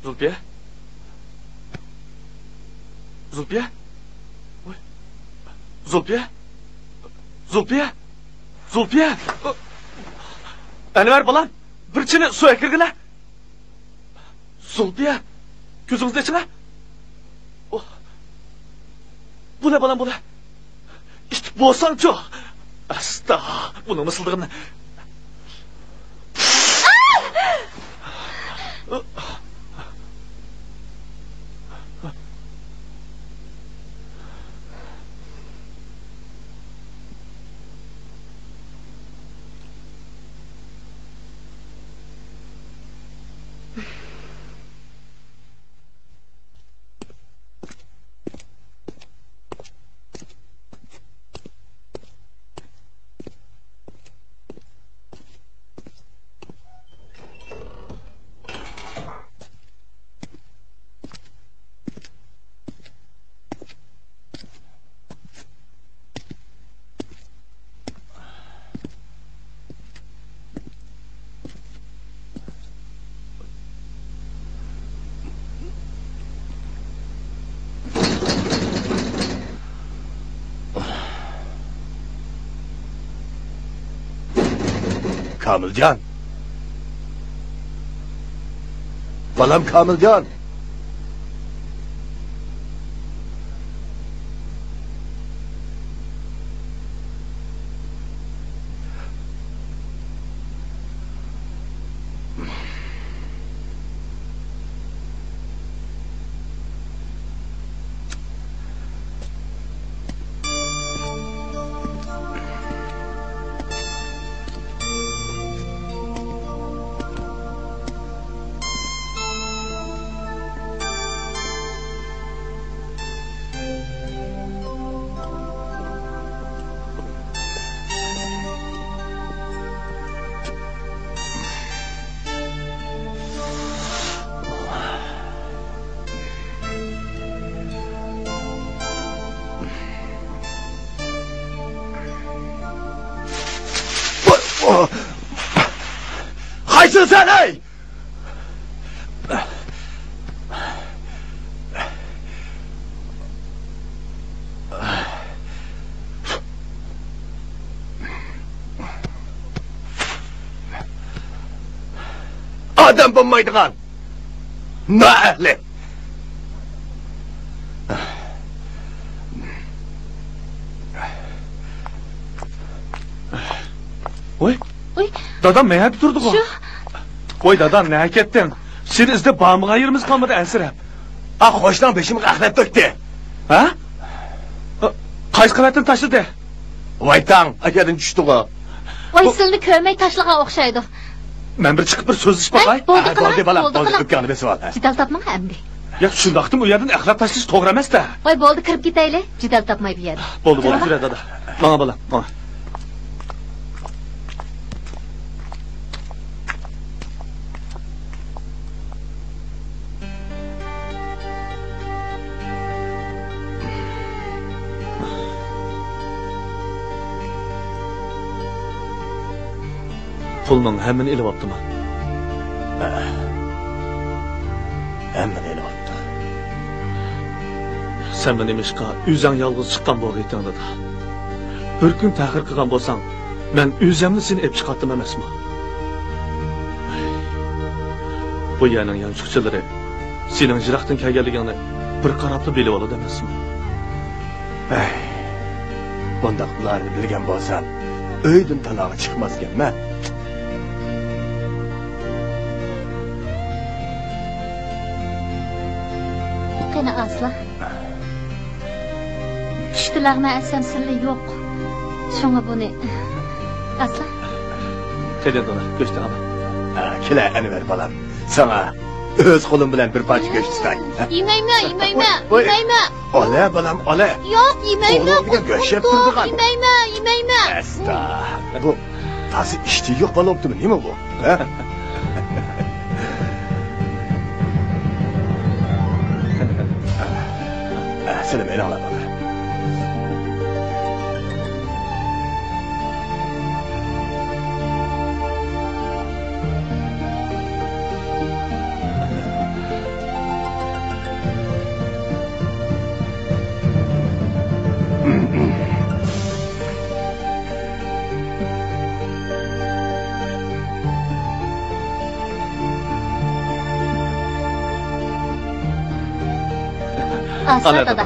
زۇلپىيە؟ زۇلپىيە؟ ۋاي. زۇلپىيە؟ زۇلپىيە؟ زۇلپىيە؟ ئەنۋەر بالام، بىر چىنە سۇ ئەكىرگىلە. زۇلپىيە، كۆزىڭىزنى ئېچىڭە. ئوھ. بولە، بالام، بولە. ئىتتىك بولساڭچۇ. ئاستا، بۇنىڭ مىسىلدىغىنى. كامىلجان. بالام كامىلجان. قايسىسەن، ھەي؟ ئادەم بولمايدىغان نائەھلى. ۋاي، ۋاي. دادام مەيەردە تۇردىغۇ؟ شۇ. ۋاي دادام، نەگە كەتتىڭ؟ سېنى ئىزدەپ بارمىغان يېرىمىز قالمىدى ئەنسىرەپ. ئا، قوشناڭ بېشىمغا ئەخلەت تۆكتى. ھە؟ قايسى قەۋەتتىن تاشلىدى؟ ۋاي تاڭ، ئەكەدىن چۈشتىغۇ. ۋاي، بۇ سىلنى كۆرمەي تاشلىغان ئوخشايدۇ. مەن بىر چىقىپ بىر سۆزلىشىپ باقاي. ۋاي، بولدى، ھە، قىلىڭ، بولدى، بالام، بولدى، بولدى، قىلىڭ. ئۆپكەڭنى بېسىۋال، ھە. جېدەل تاپماڭ ئەمدى. ياق، شۇنداقتىمۇ ئۇ يەردىن ئەخلەت تاشلىشى توغرا ئەمەس-دە. ۋاي، بولدى، كىرىپ كېتەيلى. جېدەل تاپماي بۇ يەردە. بولدى، بولدى، يۈرە دادا. ماڭا بالام، ماڭا. پۇلنىڭ ھەممىنى ئېلىۋاپتىما؟ ھە. ھەممىنى ئېلىۋاپتۇ. سەن مېنى نېمىشقا ئۆزۈڭ يالغۇز چىققان بولغىيتىڭ، دادا؟ بىر كۈن تەخىر قىلغان بولساڭ، مەن ئۆزۈملا سېنى ئېلىپ چىقاتتىم ئەمەسمۇ؟ بۇ يەرنىڭ يانچۇقچىلىرى سېنىڭ يىراقتىن كەلگەنلىكىڭنى بىر قاراپلا بىلىۋالىدۇ ئەمەسمۇ؟ ھەي، بۇنداقلارنى بىلگەن بولسام، ئۆيدىن تالاغا چىقماسكەنمەن. قېنى ئاسلا. چۈشتىلەغمە ئەسەم سىلى يوق. شۇڭا بۇنى ئاسلا. قېنى دادا، گۆشتىڭ ئالا. ھە، كېلە ئەنۋەر بالام. ساڭا ئۆز قولۇم بىلەن بىر پارچە گۆش تۇتاي. يېمەيمەن، يېمەيمەن، ۋوي، ۋوي. يېمەيمەن. ئالە بالام، ئالە. يوق، يېمەيمەن. ئوغلۇڭ دېگەن گۆش يەپ تۇرىدىغان. يېمەيمەن، يېمەيمەن. ئەستا، بۇ تازا ئىشتىيى يوق بالا بوپتىمۇ، نېمە بۇ؟ ھە؟ سېنى مېنىڭلا بار. ئاستا، دادا.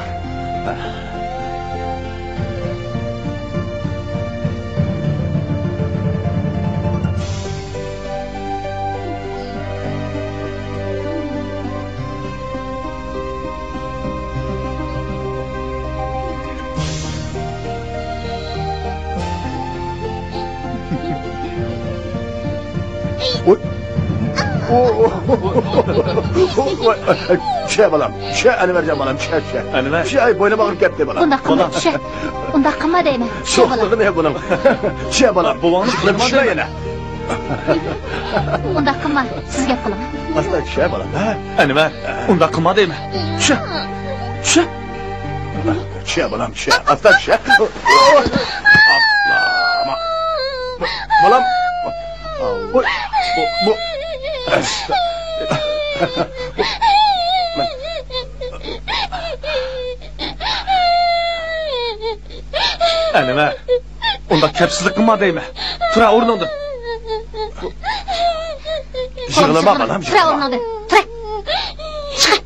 چۈشە بالام، چۈشە ئەنۋەرجان بالام، چۈشە، چۈشە. ئەنۋەر. چۈشە، ئاي، بوينۇم ئاغرىپ كەتتى بالام. ئۇنداق قىلما، چۈشە. ئۇنداق قىلما دەيمەن. چۈشە بالام. شوخلۇقى نېمە بۇنىڭ؟ چۈشە بالام. بوۋاڭنى چۈشە، چۈشە يەنە. ئۇنداق قىلما، سىز گەپ قىلىڭ. ئاستا چۈشە بالام، ھە؟ ئەنۋەر، ئۇنداق قىلما دەيمەن. چۈشە. چۈشە. چۈشە بالام، چۈشە. ئاستا چۈشە. ئاپلا. بالام. ۋوي، بۇ، بۇ. ئاستا. ئەنۋەر. ئۇنداق كەپسىزلىك قىلما دەيمەن. تۇرە ئورنۇڭدىن. يىغلىما بالام، تۇرە يىغلىما. ئورنۇڭدىن. تۇرە. چىق.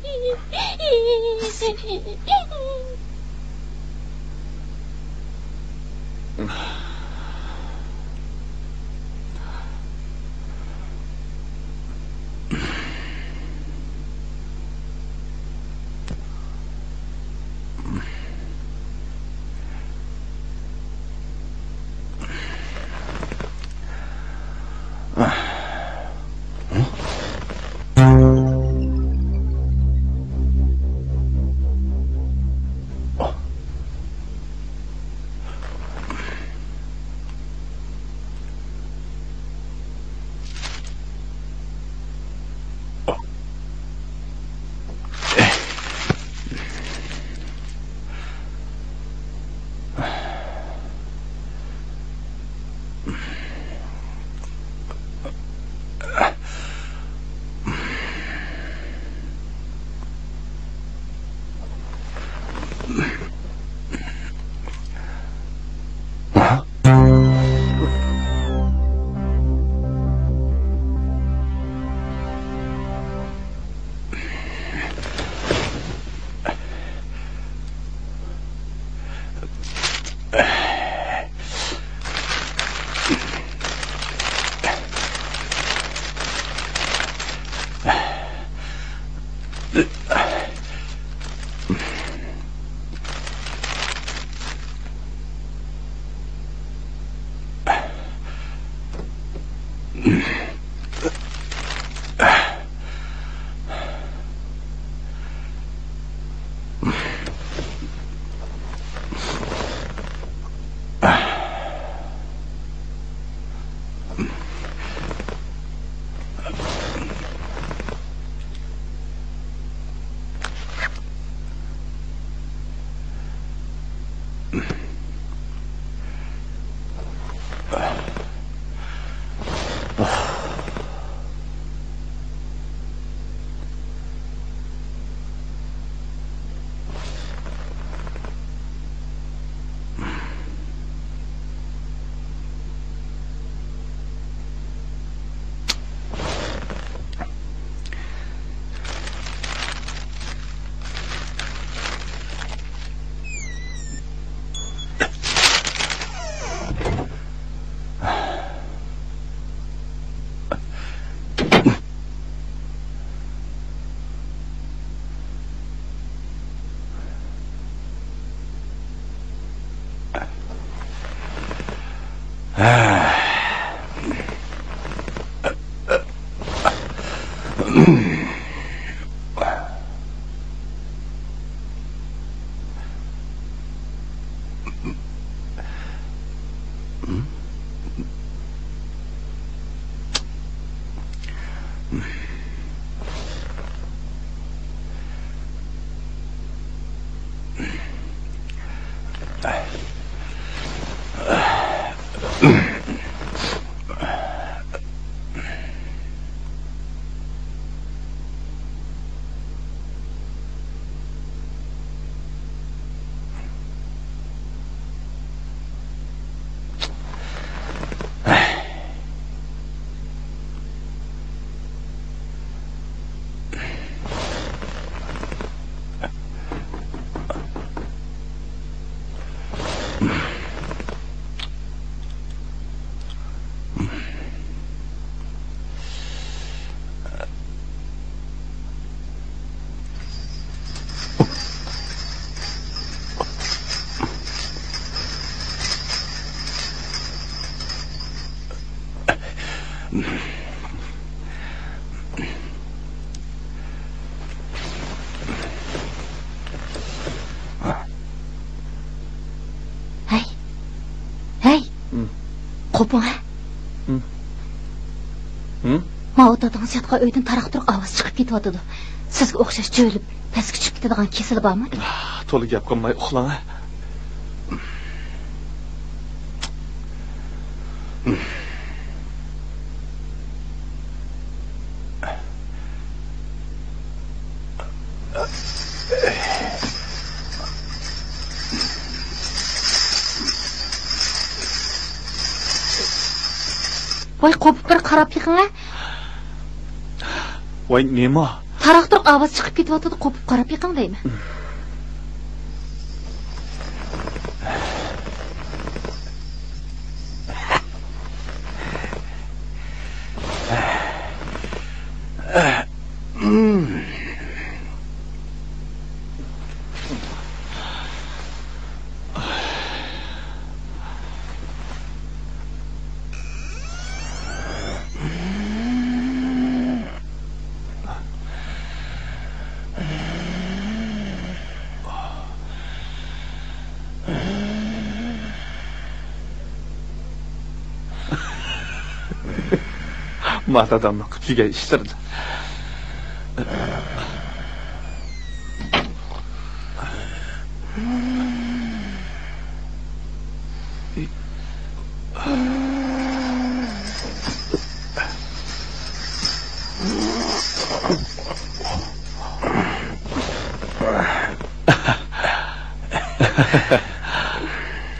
ھەي، ھەي، ھىم. قوپۇڭ ھە. ھىم. ھىم؟ ماۋۇ دادىڭىز ياتقان ئۆيدىن تاراق-تۇرۇق ئاۋازى چىقىپ كېتىۋاتىدۇ. سىزگە ئوخشاش جۆيلۈپ، پەسكە چۈشۈپ كېتىدىغان كېسىلى بارمۇ؟ تولا گەپ قىلماي ئۇخلاڭ ھە. ۋاي، قوپۇپ بىر قاراپ بېقىڭە. ۋاي، نېمە؟ تاراق-تۇرۇق ئاۋاز چىقىپ كېتىۋاتىدۇ، قوپۇپ قاراپ بېقىڭ دەيمەن. ما دادامنىڭ قىلىپ يۈرگەن ئىشلىرىدىن.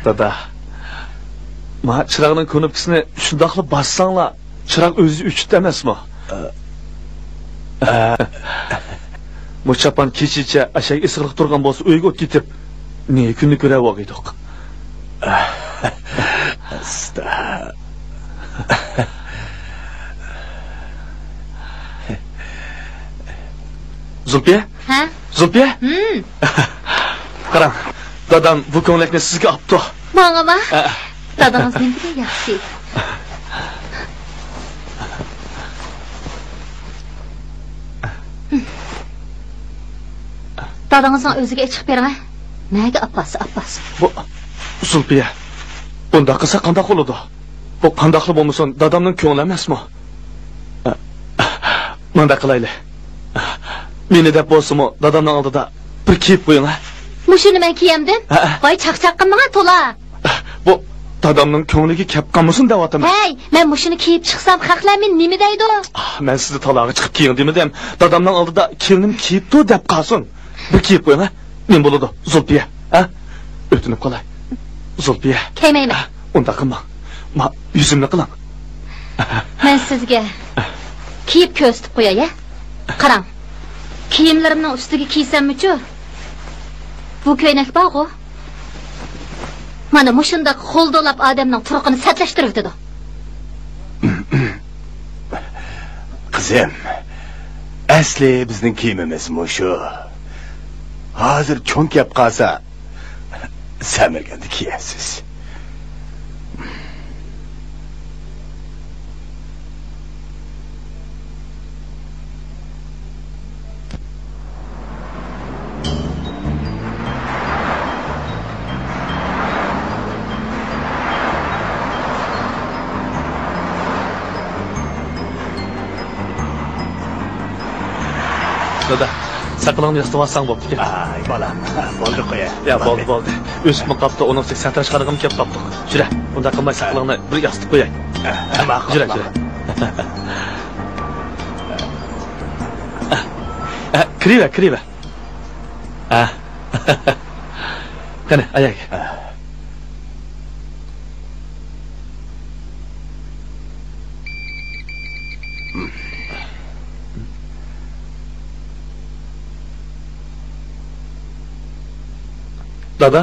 دادا، ما چىراغنىڭ كۇنۇپكىسىنى شۇنداقلا باسساڭلار، چىراغ ئۆزى ئۆچۈتتى ئەمەسمۇ؟ مۇ چاپان كېچىچە ئەشەگە ئېسىقلىق تۇرغان بولسا، ئۆيگە ئوت كېتىپ، نى كۈننى كۆرەۋالغىيدۇق. ئاستا. زۇلپىيە؟ ھە؟ زۇلپىيە؟ ھىم. قاراڭ، دادام بۇ كۆڭلەكنى سىزگە ئاپتۇ. ماڭىما؟ ھە. دادىڭىز نېمىدېگەن ياخشى. دادىڭىزنىڭ ئۆزىگە ئېچىق بېرىڭە. نەگە ئاپارسا ئاپارسۇن. بۇ، زۇلپىيە، بۇنداق قىلسا قانداق بولىدۇ؟ بۇ قانداقلا بولمىسۇن، دادامنىڭ كۆڭلى ئەمەسمۇ؟ مۇنداق قىلايلى. مېنى دەپ بولسىمۇ، دادامنىڭ ئالدىدا بىر كىيىپ قويۇڭ، ھە؟ مۇشۇنى مەن كىيەمدىم؟ ھە. ۋاي، چاقچاق قىلمىڭە تولا. بۇ دادامنىڭ كۆڭلىگە كەپ قالمىسۇن دەۋاتىمەن. ھەي، مەن مۇشۇنى كىيىپ چىقسام، خەقلەر مېنى نېمە دەيدۇ؟ مەن سىزنى تالاغا چىقىپ كىيىڭ دېمىدىم. دادامنىڭ ئالدىدا كېلىنىم كىيىپتۇ دەپ قالسۇن. بىر كىيىپ قويۇڭ، ھە؟ نېمە بولىدۇ، زۇلپىيە، ھە؟ ئۆتۈنۈپ قالاي. زۇلپىيە. كىيمەيمەن. ھە، ئۇنداق قىلماڭ. ما، يۈزۈمنى قىلىڭ. مەن سىزگە كىيىپ كۆرسىتىپ قوياي، ھە؟ قاراڭ. كىيىملىرىمنىڭ ئۈستىگە كىيسەممىچۇ؟ بۇ كۆينەك بارغۇ. مانا مۇشۇنداق غولدۇلاپ ئادەمنىڭ تۇرقىنى سەتلەشتۈرۈۋېتىدۇ. قىزىم، ئەسلى بىزنىڭ كىيىمىمىز مۇشۇ. ھازىر چوڭ كەپ قالسا، سەمرىگەندە كىيەرسىز. دادا، سەن ساقىلىڭنى ياسىتىۋالساڭ بوپتىكەن. ئاي، بالام، بولدى، قوياي. يا، بولدى، بولدى. ئۆسۈپمۇ قاپتۇ، ئۇنىڭ ئۈستىگە سەتراشخانىغىمۇ كەپ قاپتۇق. يۈرە، ئۇنداق قىلماي ساقىلىڭنى بىر ياسىتىپ قوياي. ھە، ماقۇل، يۈرە، يۈرە. ماقۇل. ھە، كىرىۋە، كىرىۋە. ھە. قېنى، ئاياغ. دادا،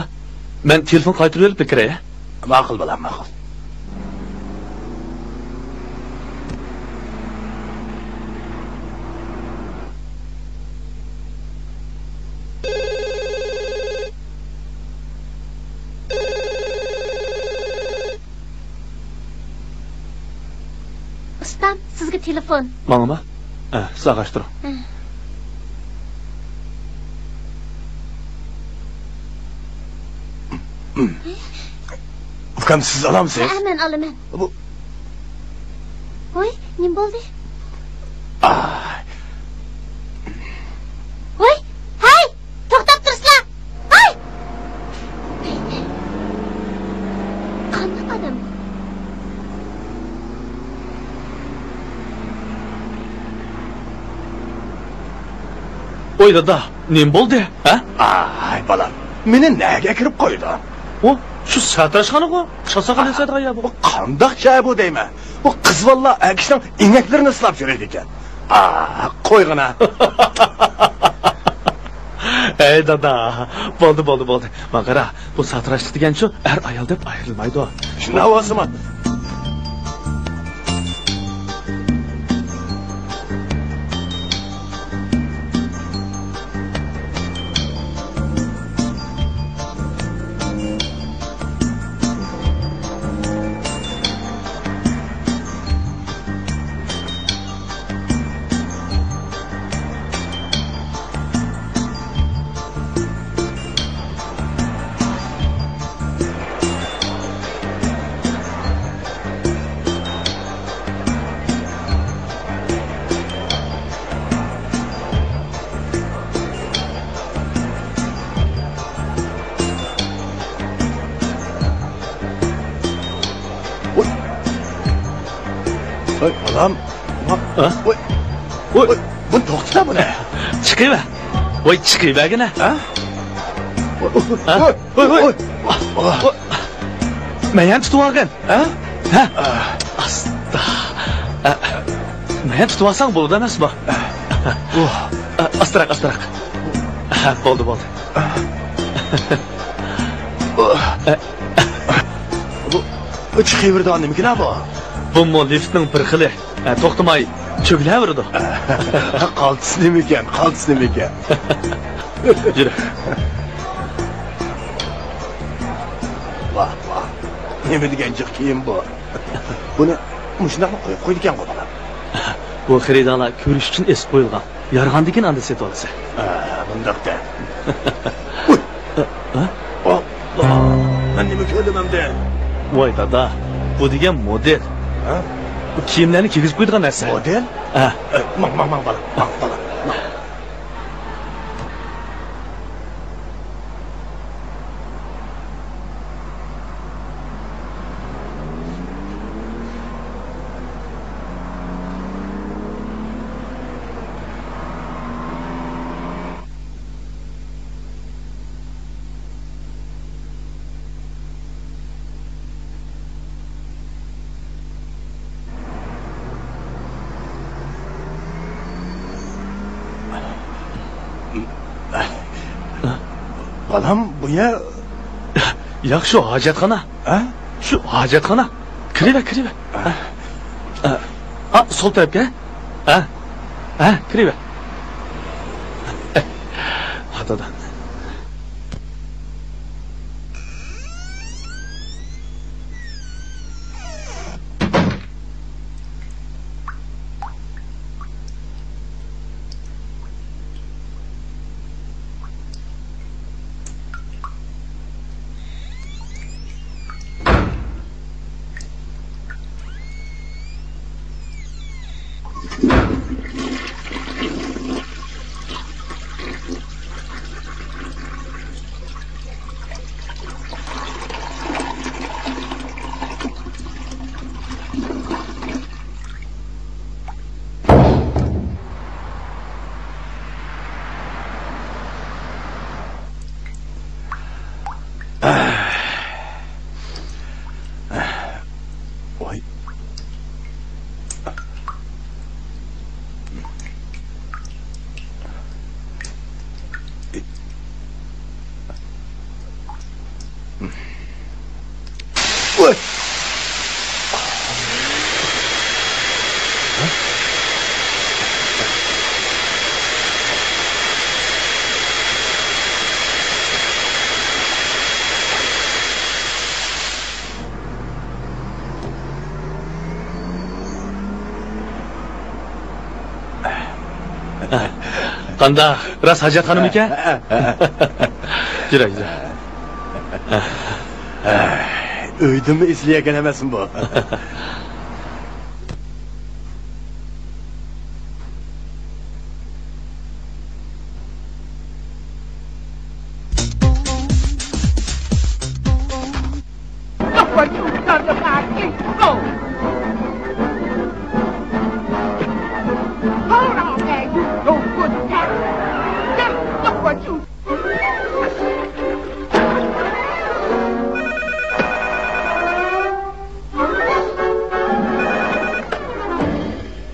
مەن تېلېفون قايتۇرۇۋېلىپ كىرەي. ماقۇل، بالام، ماقۇل. ئۇستام، سىزگە تېلېفون. ماڭىمۇ؟ ھە، سىز ئاغاشتۇرۇڭ. ھە. ئۇكام، سىز ئالامسىز؟ ھە، مەن ئالىمەن. بۇ ۋوي، نېمە بولدى؟ ئاي. ۋوي، ھەي! توختاپ تۇرسىلا! ھاي! قانداق ئادەم؟ ۋوي دادا، نېمە بولدى، ھە؟ ئاي، بالام، مېنى نەگە ئەكىرىپ قويدۇڭ؟ ئۇ، شۇ ساتىراشخانىغۇ، چاساغا نەسەتىغا يا بۇ. بۇ قانداق جاي بۇ دەيمەن؟ بۇ قىز بالىلار ئەر كىشىنىڭ ئىنەكلىرىنى سىلاپ يۈرىدىكەن. ئا، قويغىنا. ھەي دادا، بولدى، بولدى، بولدى. ماڭا قارا، بۇ ساتىراشلىق دېگەن شۇ، ئەر ئايال دەپ ئايرىلمايدۇ. شۇنداق بولسىمۇ. ۋوي. ۋوي، بالام. ھە؟ ۋوي. ۋوي. ۋوي، بۇنى توختىتا بۇنى. چىقىۋەر. ۋوي، چىقىۋەرگىنە. ھە؟ ۋوي، ھە؟ ۋوي، ۋوي، ۋوي. ۋوي. ۋوي. مەن يەنە تۇتۇۋالغىن. ھە؟ ھە؟ ئاستا. ئە، مەن تۇتۇۋالساڭ بولىدۇ ئەمەسمۇ؟ ئۇھ. ئە، ئاستىراق، ئاستىراق. ھە، بولدى، بولدى. ئۇھ. ئە. بۇ، بۇ چىقىۋېرىدىغان نېمىكىن بۇ؟ بۇمۇ لىفتنىڭ بىر خىلى. ئە، توختىماي چۆگىلەۋېرىدۇ. قالتىس نېمىكەن، قالتىس نېمىكەن؟ يۈرە. ۋاھ، ۋاھ. نېمە دېگەن جىق كىيىم بۇ؟ بۇنى مۇشۇنداقلا قويۇپ قويىدىكەنغۇ بالام. بۇ خېرىدارلار كۆرۈش ئۈچۈن ئېسىپ قويۇلغان. يارىغاندىكىن ئاندا سېتىۋالىسەن. ھە، مۇنداق دە. ئۇي. ھە؟ ئاللا! مەن نېمە كۆردۈم ئەمدى؟ ۋاي دادا، بۇ دېگەن مودېل. ھە؟ بۇ كىيىملەرنى كىيگۈزۈپ قويىدىغان نەرسە. مودېل؟ ھە. ئە، ماڭ، ماڭ، ماڭ، بالام، ماڭ، بالام، ماڭ. بالام، بۇ يەر. ياق، شۇ ھاجەتخانا. ھە؟ شۇ ھاجەتخانا. كىرىۋە، كىرىۋە. ھە؟ ھە، سول تەرەپكە. ھە؟ ھە، كىرىۋە. ھە، دادا. قانداق؟ راست ھاجەتخانىمىكەن؟ يۈرە، يۈرە. ئۆيدىنمۇ ئېسىلىۋالغان ئەمەسمۇ بۇ؟ Look what you've done to my people! Hold on there, you no good cat! Just look what you...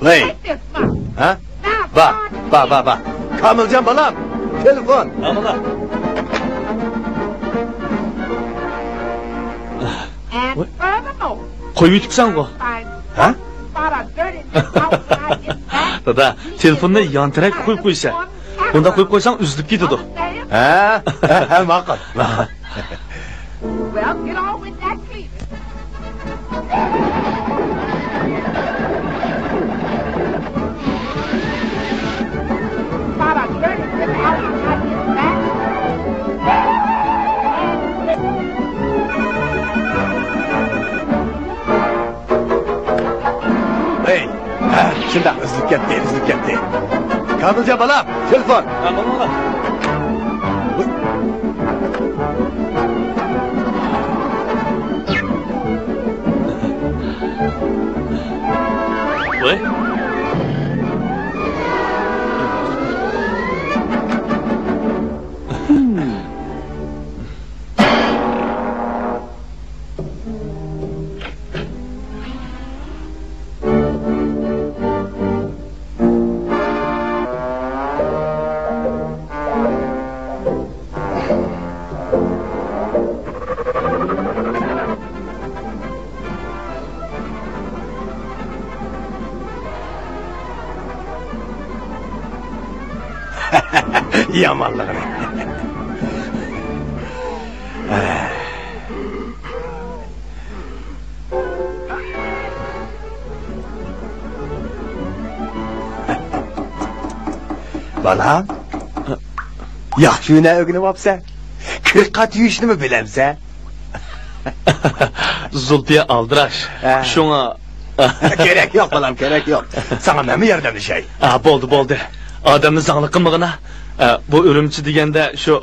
ۋەي! ھە؟ با، با، با، با. كامىلجان بالام، تېلېفون. ھە، بالا. قويۇۋېتىپسەنغۇ؟ ھە؟ دادا، تېلېفوننى يان تەرەپكە قويۇپ قويسا. بۇنداق قويۇپ قويساڭ ئۈزۈلۈپ كېتىدۇ. ھە؟ ھە، ھە، ماقۇل، ماقۇل. Well, get on with that cleaning. ھەي، ھە، شۇنداق، ئۈزۈلۈپ كەتتى، ئۈزۈلۈپ كەتتى. كامىلجان بالام، تېلېفون. ھە، بولدى. ۋاي. يامانلىقىنى. بالام، ياخشى ھۈنەر ئۆگىنىۋاپسەن. كىر قات يۇيۇشنىمۇ بىلەمسەن؟ زۇلپىيە ئالدىراش. ھە. شۇڭا. كېرەك يوق، بالام، كېرەك يوق. ساڭا مەنمۇ ياردەملىشەي. ھە، بولدى، بولدى. ئادەمنى زاڭلىق قىلمىغىنا. ھە، بۇ ئۈرۈمچى دېگەندە شۇ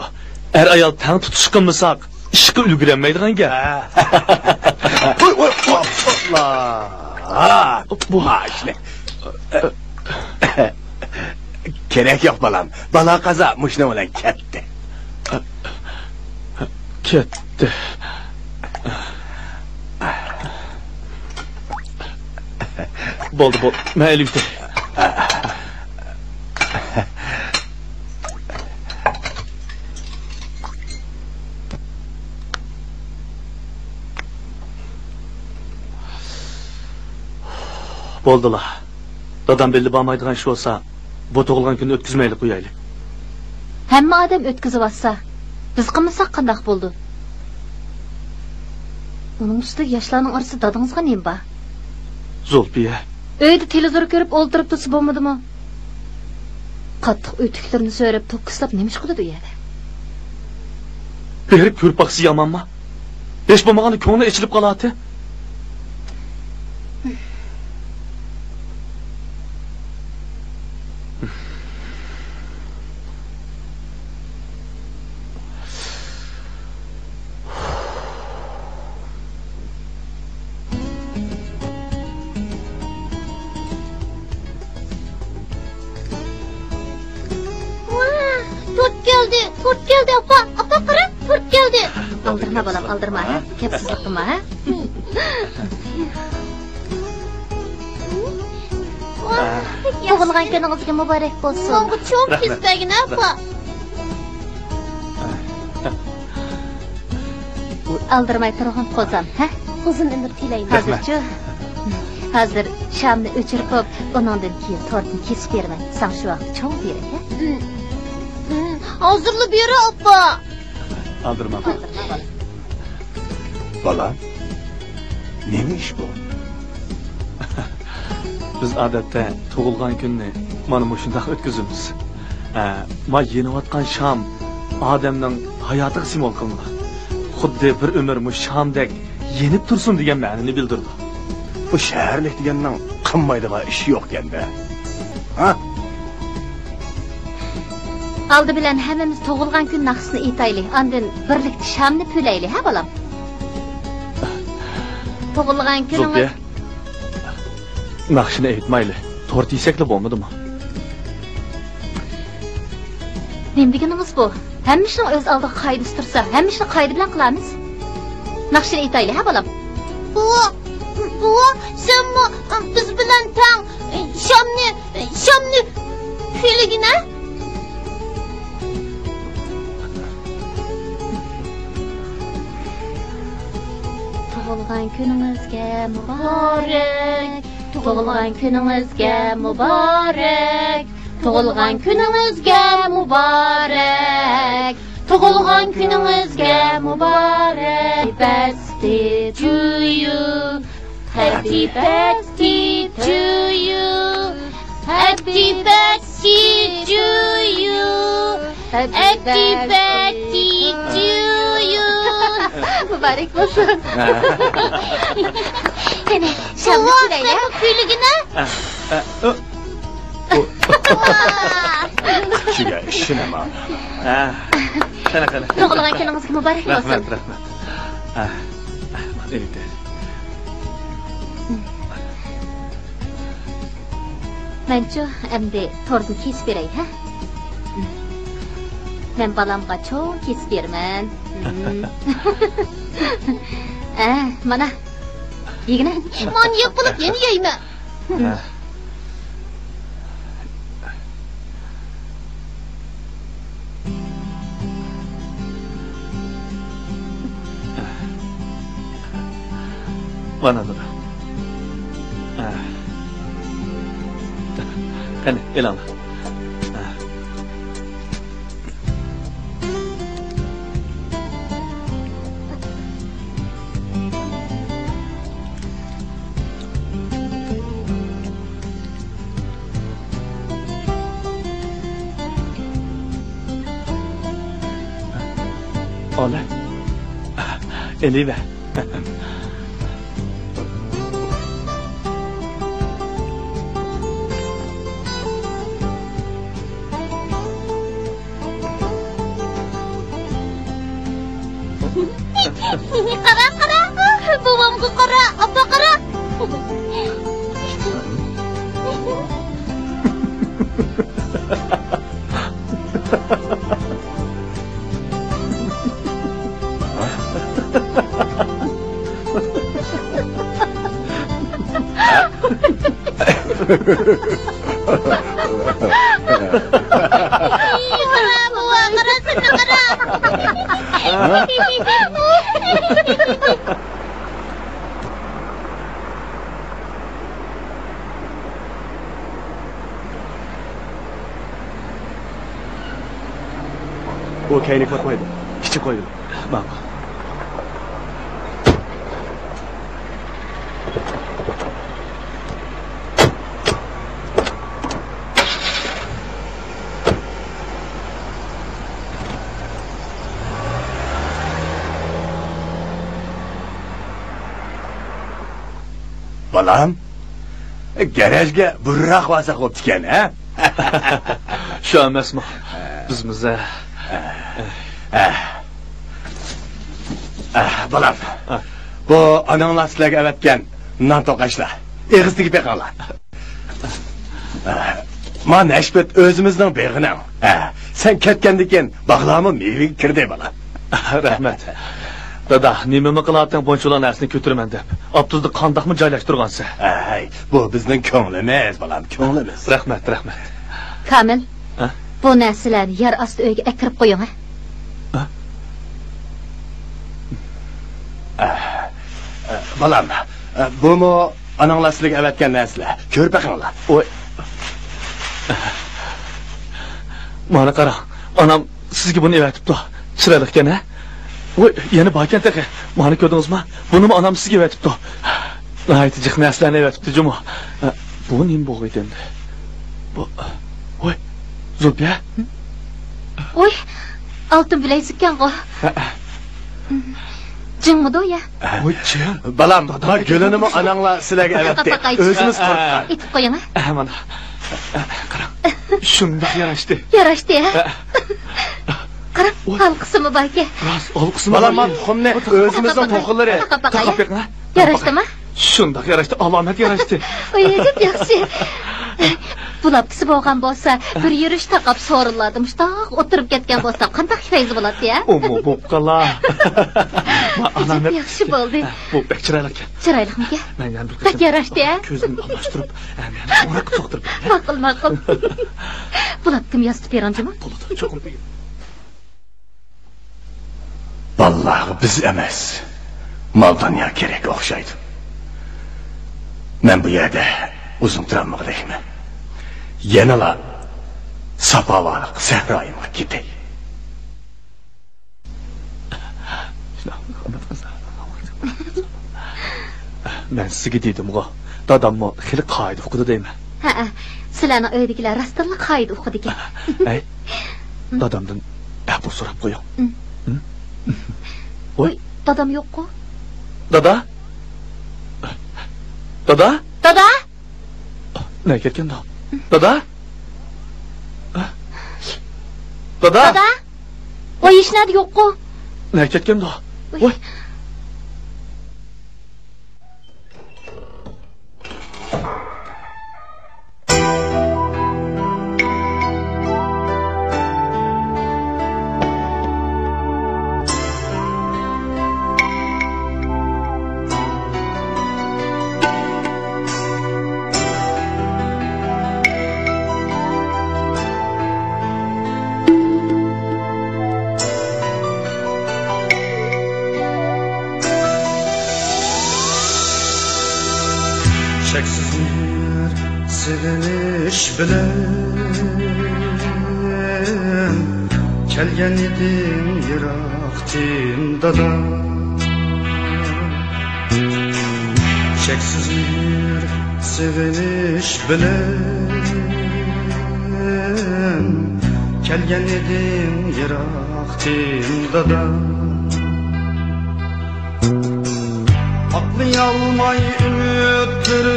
ئەر-ئايال تەڭ تۇتۇش قىلمىساق، ئىشقا ئۈلگۈرەلمەيدىغان گەپ. ھە. ۋوي، ۋوي، ۋوي، ۋوي. ھا، بۇ. ھا، ئىشنى. كېرەك يوق، بالام. بالا-قازا مۇشۇنىڭ بىلەن كەتتى. كەتتى. بولدى، بولدى. مەن ئېلىۋېتەي. بولدىلا. دادام بىللە بارمايدىغان ئىش بولسا، بۇ تۇغۇلغان كۈننى ئۆتكۈزمەيلى قويايلى. ھەممە ئادەم ئۆتكۈزۈۋاتسا، بىز قىلمىساق قانداق بولىدۇ؟ ئۇنىڭ ئۈستىگە ياشلارنىڭ ئارىسىدا دادىڭىزغا نېمە بار؟ زۇلپىيە. ئۆيدە تېلېۋىزور كۆرۈپ ئولتۇرۇپ تۇرسا بولمىدىمۇ؟ قاتتىق ئۆتۈكلىرىنى سۆرەپ، توككۇزلاپ نېمە ئىش قىلىدۇ ئۇ يەردە؟ بېرىپ كۆرۈپ باقسا يامانمۇ؟ ھېچ بولمىغاندا كۆڭلى ئېچىلىپ قالاتتى. ۋاھ، تورت كەلدى، تورت كەلدى، ئاپا، ئاپا، قارا، تورت كەلدى. ئالدىرما، بالام، ئالدىرما، ھە؟ كەپسىزلىك قىلما، ھە؟ ۋاھ، تۇغۇلغان كۈنىڭىزگە مۇبارەك بولسۇن. ماڭا چوڭ كېسىپ بەرگىنە، ئاپا. ئالدىرماي تۇرغىن، قوزام، ھە؟ ئۇزۇن ئۆمۈر تىلەيمەن. رەھمەت. ھازىرچۇ؟ ھازىر شامنى ئۆچۈرۈپ بوپ، ئۇنىڭدىن كېيىن تورتنى كېسىپ بېرىمەن. ساڭا شۇ ۋاقىتتا چوڭ بېرەك، ھە؟ ھازىرلا بېرە، ئاپا. ئالدىرىماڭ. بالام، نېمە ئىش بۇ؟ بىز ئادەتتە تۇغۇلغان كۈننى مانا مۇشۇنداق ئۆتكۈزىمىز. ئە، ما يېنىۋاتقان شام ئادەمنىڭ ھاياتىغا سىمۋول قىلىنغان. خۇددى بىر ئۆمۈر مۇشۇ شامدەك يېنىپ تۇرسۇن دېگەن مەنىنى بىلدۈرىدۇ. بۇ شەھەرلىك دېگەننىڭ قىلمايدىغان ئىشى يوقكەن-دە. ھە؟ ئالدى بىلەن ھەممىمىز تۇغۇلغان كۈن ناخشىسىنى ئېيتايلى، ئاندىن بىرلىكتە شامنى پۈۋلەيلى، ھە، بالام؟ تۇغۇلغان كۈنىڭىز. زۇلپىيە، ناخشىنى ئېيتمايلى، تورت يېسەكلا بولمىدىمۇ؟ نېمە دېگىنىڭىز بۇ؟ ھەممە ئىشنىڭ ئۆز ئالدىغا قائىدىسى تۇرسا، ھەممە ئىشنى قائىدە بىلەن قىلارمىز. ناخشىنى ئېيتايلى، ھە، بالام؟ بوۋا، بوۋا، سەنمۇ بىز بىلەن تەڭ شامنى، شامنى پۈۋلىگىنە. تۇغۇلغان كۈنىڭىزگە مۇبارەك، تۇغۇلغان كۈنىڭىزگە مۇبارەك، تۇغۇلغان كۈنىڭىزگە مۇبارەك، تۇغۇلغان كۈنىڭىزگە مۇبارەك. Happy birthday to you. Happy birthday to you. Happy birthday to you. Happy birthday to you. مۇبارەك بولسۇن. قېنى، شامنى پۈۋلەيلى. سەن پۈۋلىگىنە. كۈچىگە ئىشىنىمەن. قېنى، قېنى. تۇغۇلغان كۈنىڭىزگە مۇبارەك بولسۇن. رەھمەت، رەھمەت. مەنچۇ، ئەمدى تورتنى كېسىپ بېرەي، ھە؟ مەن بالامغا چوڭ كېسىپ بېرىمەن. ئە، مانا، يېگىنە. مانا يەپ بولۇپ يەنە يەيمەن. مانا، مانا. قېنى، ئېلىڭلار. ئالا. ئېلىۋەر. قارا، قارا، بوۋامغا قارا، ئاپا قارا. ئۇ كەينىگە پاتمايدۇ. ئىچىگە قويىدۇ. ماقۇل. بالام، گەرەجگە بۇرۇنراق بارساق بوپتىكەن، ھە؟ شۇ ئەمەسمۇ؟ بىز مۇزە. ئە، ئە، بالام، بۇ ئاناڭلار سىلەرگە ئەۋەتكەن نان توقاچلار. ئېغىز تېگىپ بېقىڭلار. ئە، ما نەشپۈت ئۆزىمىزنىڭ بېغىنىڭ. ئە، سەن كەتكەندىن كېيىن باغلارمۇ مېۋىگە كىردى، بالام. رەھمەت. دادا، نېمىمۇ قىلاتتىڭ بۇنچىۋالا نەرسىنى كۆتۈرىمەن دەپ؟ ئاپتوبۇستا قانداقمۇ جايلاشتۇرغانسەن؟ ئەي، بۇ بىزنىڭ كۆڭلىمىز، بالام، كۆڭلىمىز. رەھمەت، رەھمەت. كامىل، ھە؟ بۇ نەرسىلەرنى يەر ئاستى ئۆيگە ئەكىرىپ قويۇڭ، ھە؟ ھە؟ ئە، ئە، بالام، بۇمۇ ئاناڭلار سىلىگە ئەۋەتكەن نەرسىلەر. كۆرۈپ بېقىڭلار. ۋوي. مانا قاراڭ، ئانام سىزگە بۇنى ئەۋەتىپتۇ. چىرايلىقكەن ھە؟ ۋوي، يەنە باركەن تېخى. مانا كۆردىڭىزمۇ؟ بۇنىمۇ ئانام سىزگە ئەۋەتىپتۇ. ناھايىتى جىق نەرسىلەرنى ئەۋەتىپتۇ جۇمۇ. بۇ نېمە بولغىيدى ئەمدى؟ بۇ، ۋوي، زۇلپىيە. ۋوي، ئالتۇن بىلەيزۈككەنغۇ. ھە. جىڭمىدۇ يا؟ ۋوي، جىڭ. بالام، ما گۈلىنىمۇ ئاناڭلار سىلەرگە ئەۋەتتى. ئۆزىمىز تارتقان. ئېتىپ قويۇڭ ھە. ھە، مانا. قاراڭ. شۇنداق ياراشتى. ياراشتى ھە؟ ھە. قاراڭ، ھالقىسىمۇ باركەن. راست، ھالقىسىمۇ بار. بالام، ما تۇخۇمنى ئۆزىمىزنىڭ توخۇلىرى. تاقاپ باقاي. تاقاپ بېقىڭ ھە. ياراشتىمۇ؟ شۇنداق ياراشتى، ئالامەت ياراشتى. ئۆي، ئەجەب ياخشى. بۇلاپتىسى بولغان بولسا، بىر يۈرۈش تاقاپ سورۇنلاردا مۇشتاق ئولتۇرۇپ كەتكەن بولسا، قانداق پەيزى بولاتتى ھە؟ ئومۇ بوپقالا. ئەجەب ياخشى بولدى. بۇ بەك چىرايلىقكەن. چىرايلىقمىكەن؟ مەن يەنە بىر بەك ياراشتى ھە؟ كۆزۈمنى ئالماشتۇرۇپ، ھەم يەنە ئورناققا سوقتۇرۇپ. ماقۇل، ماقۇل. بۇلاپتىم ياسىتىپ بېرىڭ جۇمۇ. بولىدۇ، چوقۇم. بالىلارغا بىز ئەمەس، مال-دۇنيا كېرەك ئوخشايدۇ. مەن بۇ يەردە ئۇزۇن تۇرالمىغۇدەكمەن. يەنىلا ساپاۋارلىق سەھرايىمغا كېتەي. مەن سىزگە دېدىمغۇ، داداممۇ خېلى قائىدە ئۇقىدۇ دەيمەن. ھەئە، سىلەرنىڭ ئۆيدىكىلەر راستتىنلا قائىدە ئۇقىدىكەن. ھەي، دادامدىن ئەپۇ سوراپ قويۇڭ. ھە؟ ۋوي، دادام يوققۇ؟ دادا؟ دادا؟ دادا؟ نەگە كەتكەندۇ؟ دادا؟ دادا؟ دادا؟ ۋاي، ھېچنەدە يوققۇ. نەگە كەتكەندۇ؟ ۋاي. ۋاي. چەكسىز مېھىر سېغىنىش بىلەن كەلگەن ئىدىڭ يىراقتىن دادا. چەكسىز مېھىر سېغىنىش بىلەن كەلگەن ئىدىڭ يىراقتىن دادا. ئاقلىيالماي ئۈمىدلىرىڭنى،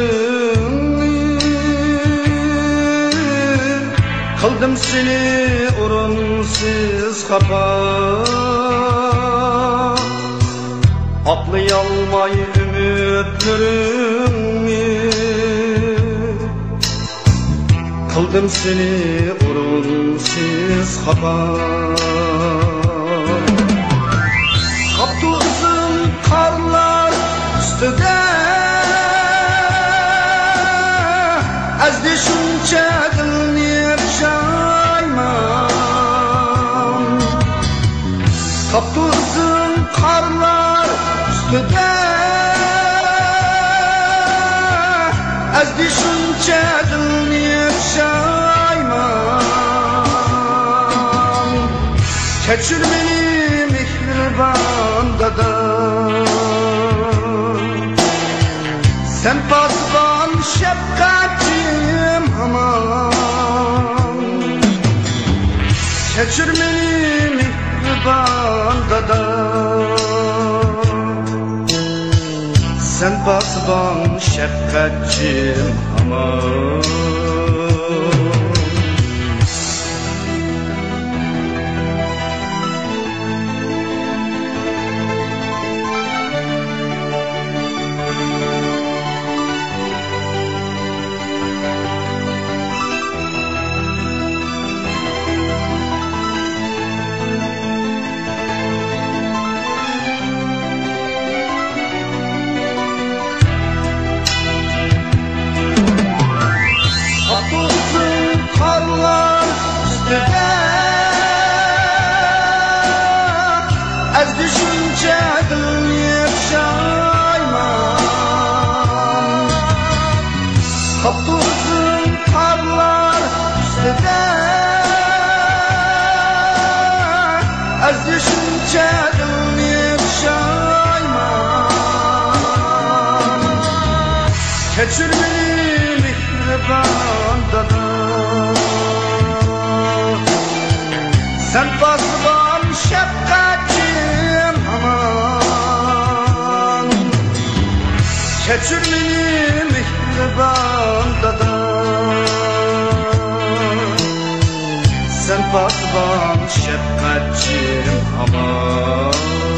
قىلدىم سېنى ئورۇنسىز خاپا. ئاقلىيالماي ئۈمىدلىرىڭنى، قىلدىم سېنى ئورۇنسىز خاپا. قاپتۇ ئىزىڭ قارلار ئۈستىدە، ئەزدى شۇنچە دىلنى پۇشايمان. قاپتۇ ئىزىڭ قارلار ئۈستىدە، ئەزدى شۇنچە دىلنى پۇشايمان. كەچۈر مېنى مېھرىبان دادا، سەن پاسىبان شەپقەتچىم ھامان. كەچۈر مېنى مېھرىبان دادا، سەن پاسىبان شەپقەتچىم ھامان. قاپتۇ قارلار ئۈستىدە، ئەزدى شۇنچە دىلنى پۇشايمان. ئۇزۇن قارلار ئۈستىدە ئەزىشىمچە دىلنى پۇشايمان. كەچۈر مېنى، مېھرىبان دادا. سەن پاسىبان، شەپقەتچىم ھامان. كەچۈر مېنى، مېھرىبان دادا. سەن پاسىبان، شەپقەتچىم ھامان.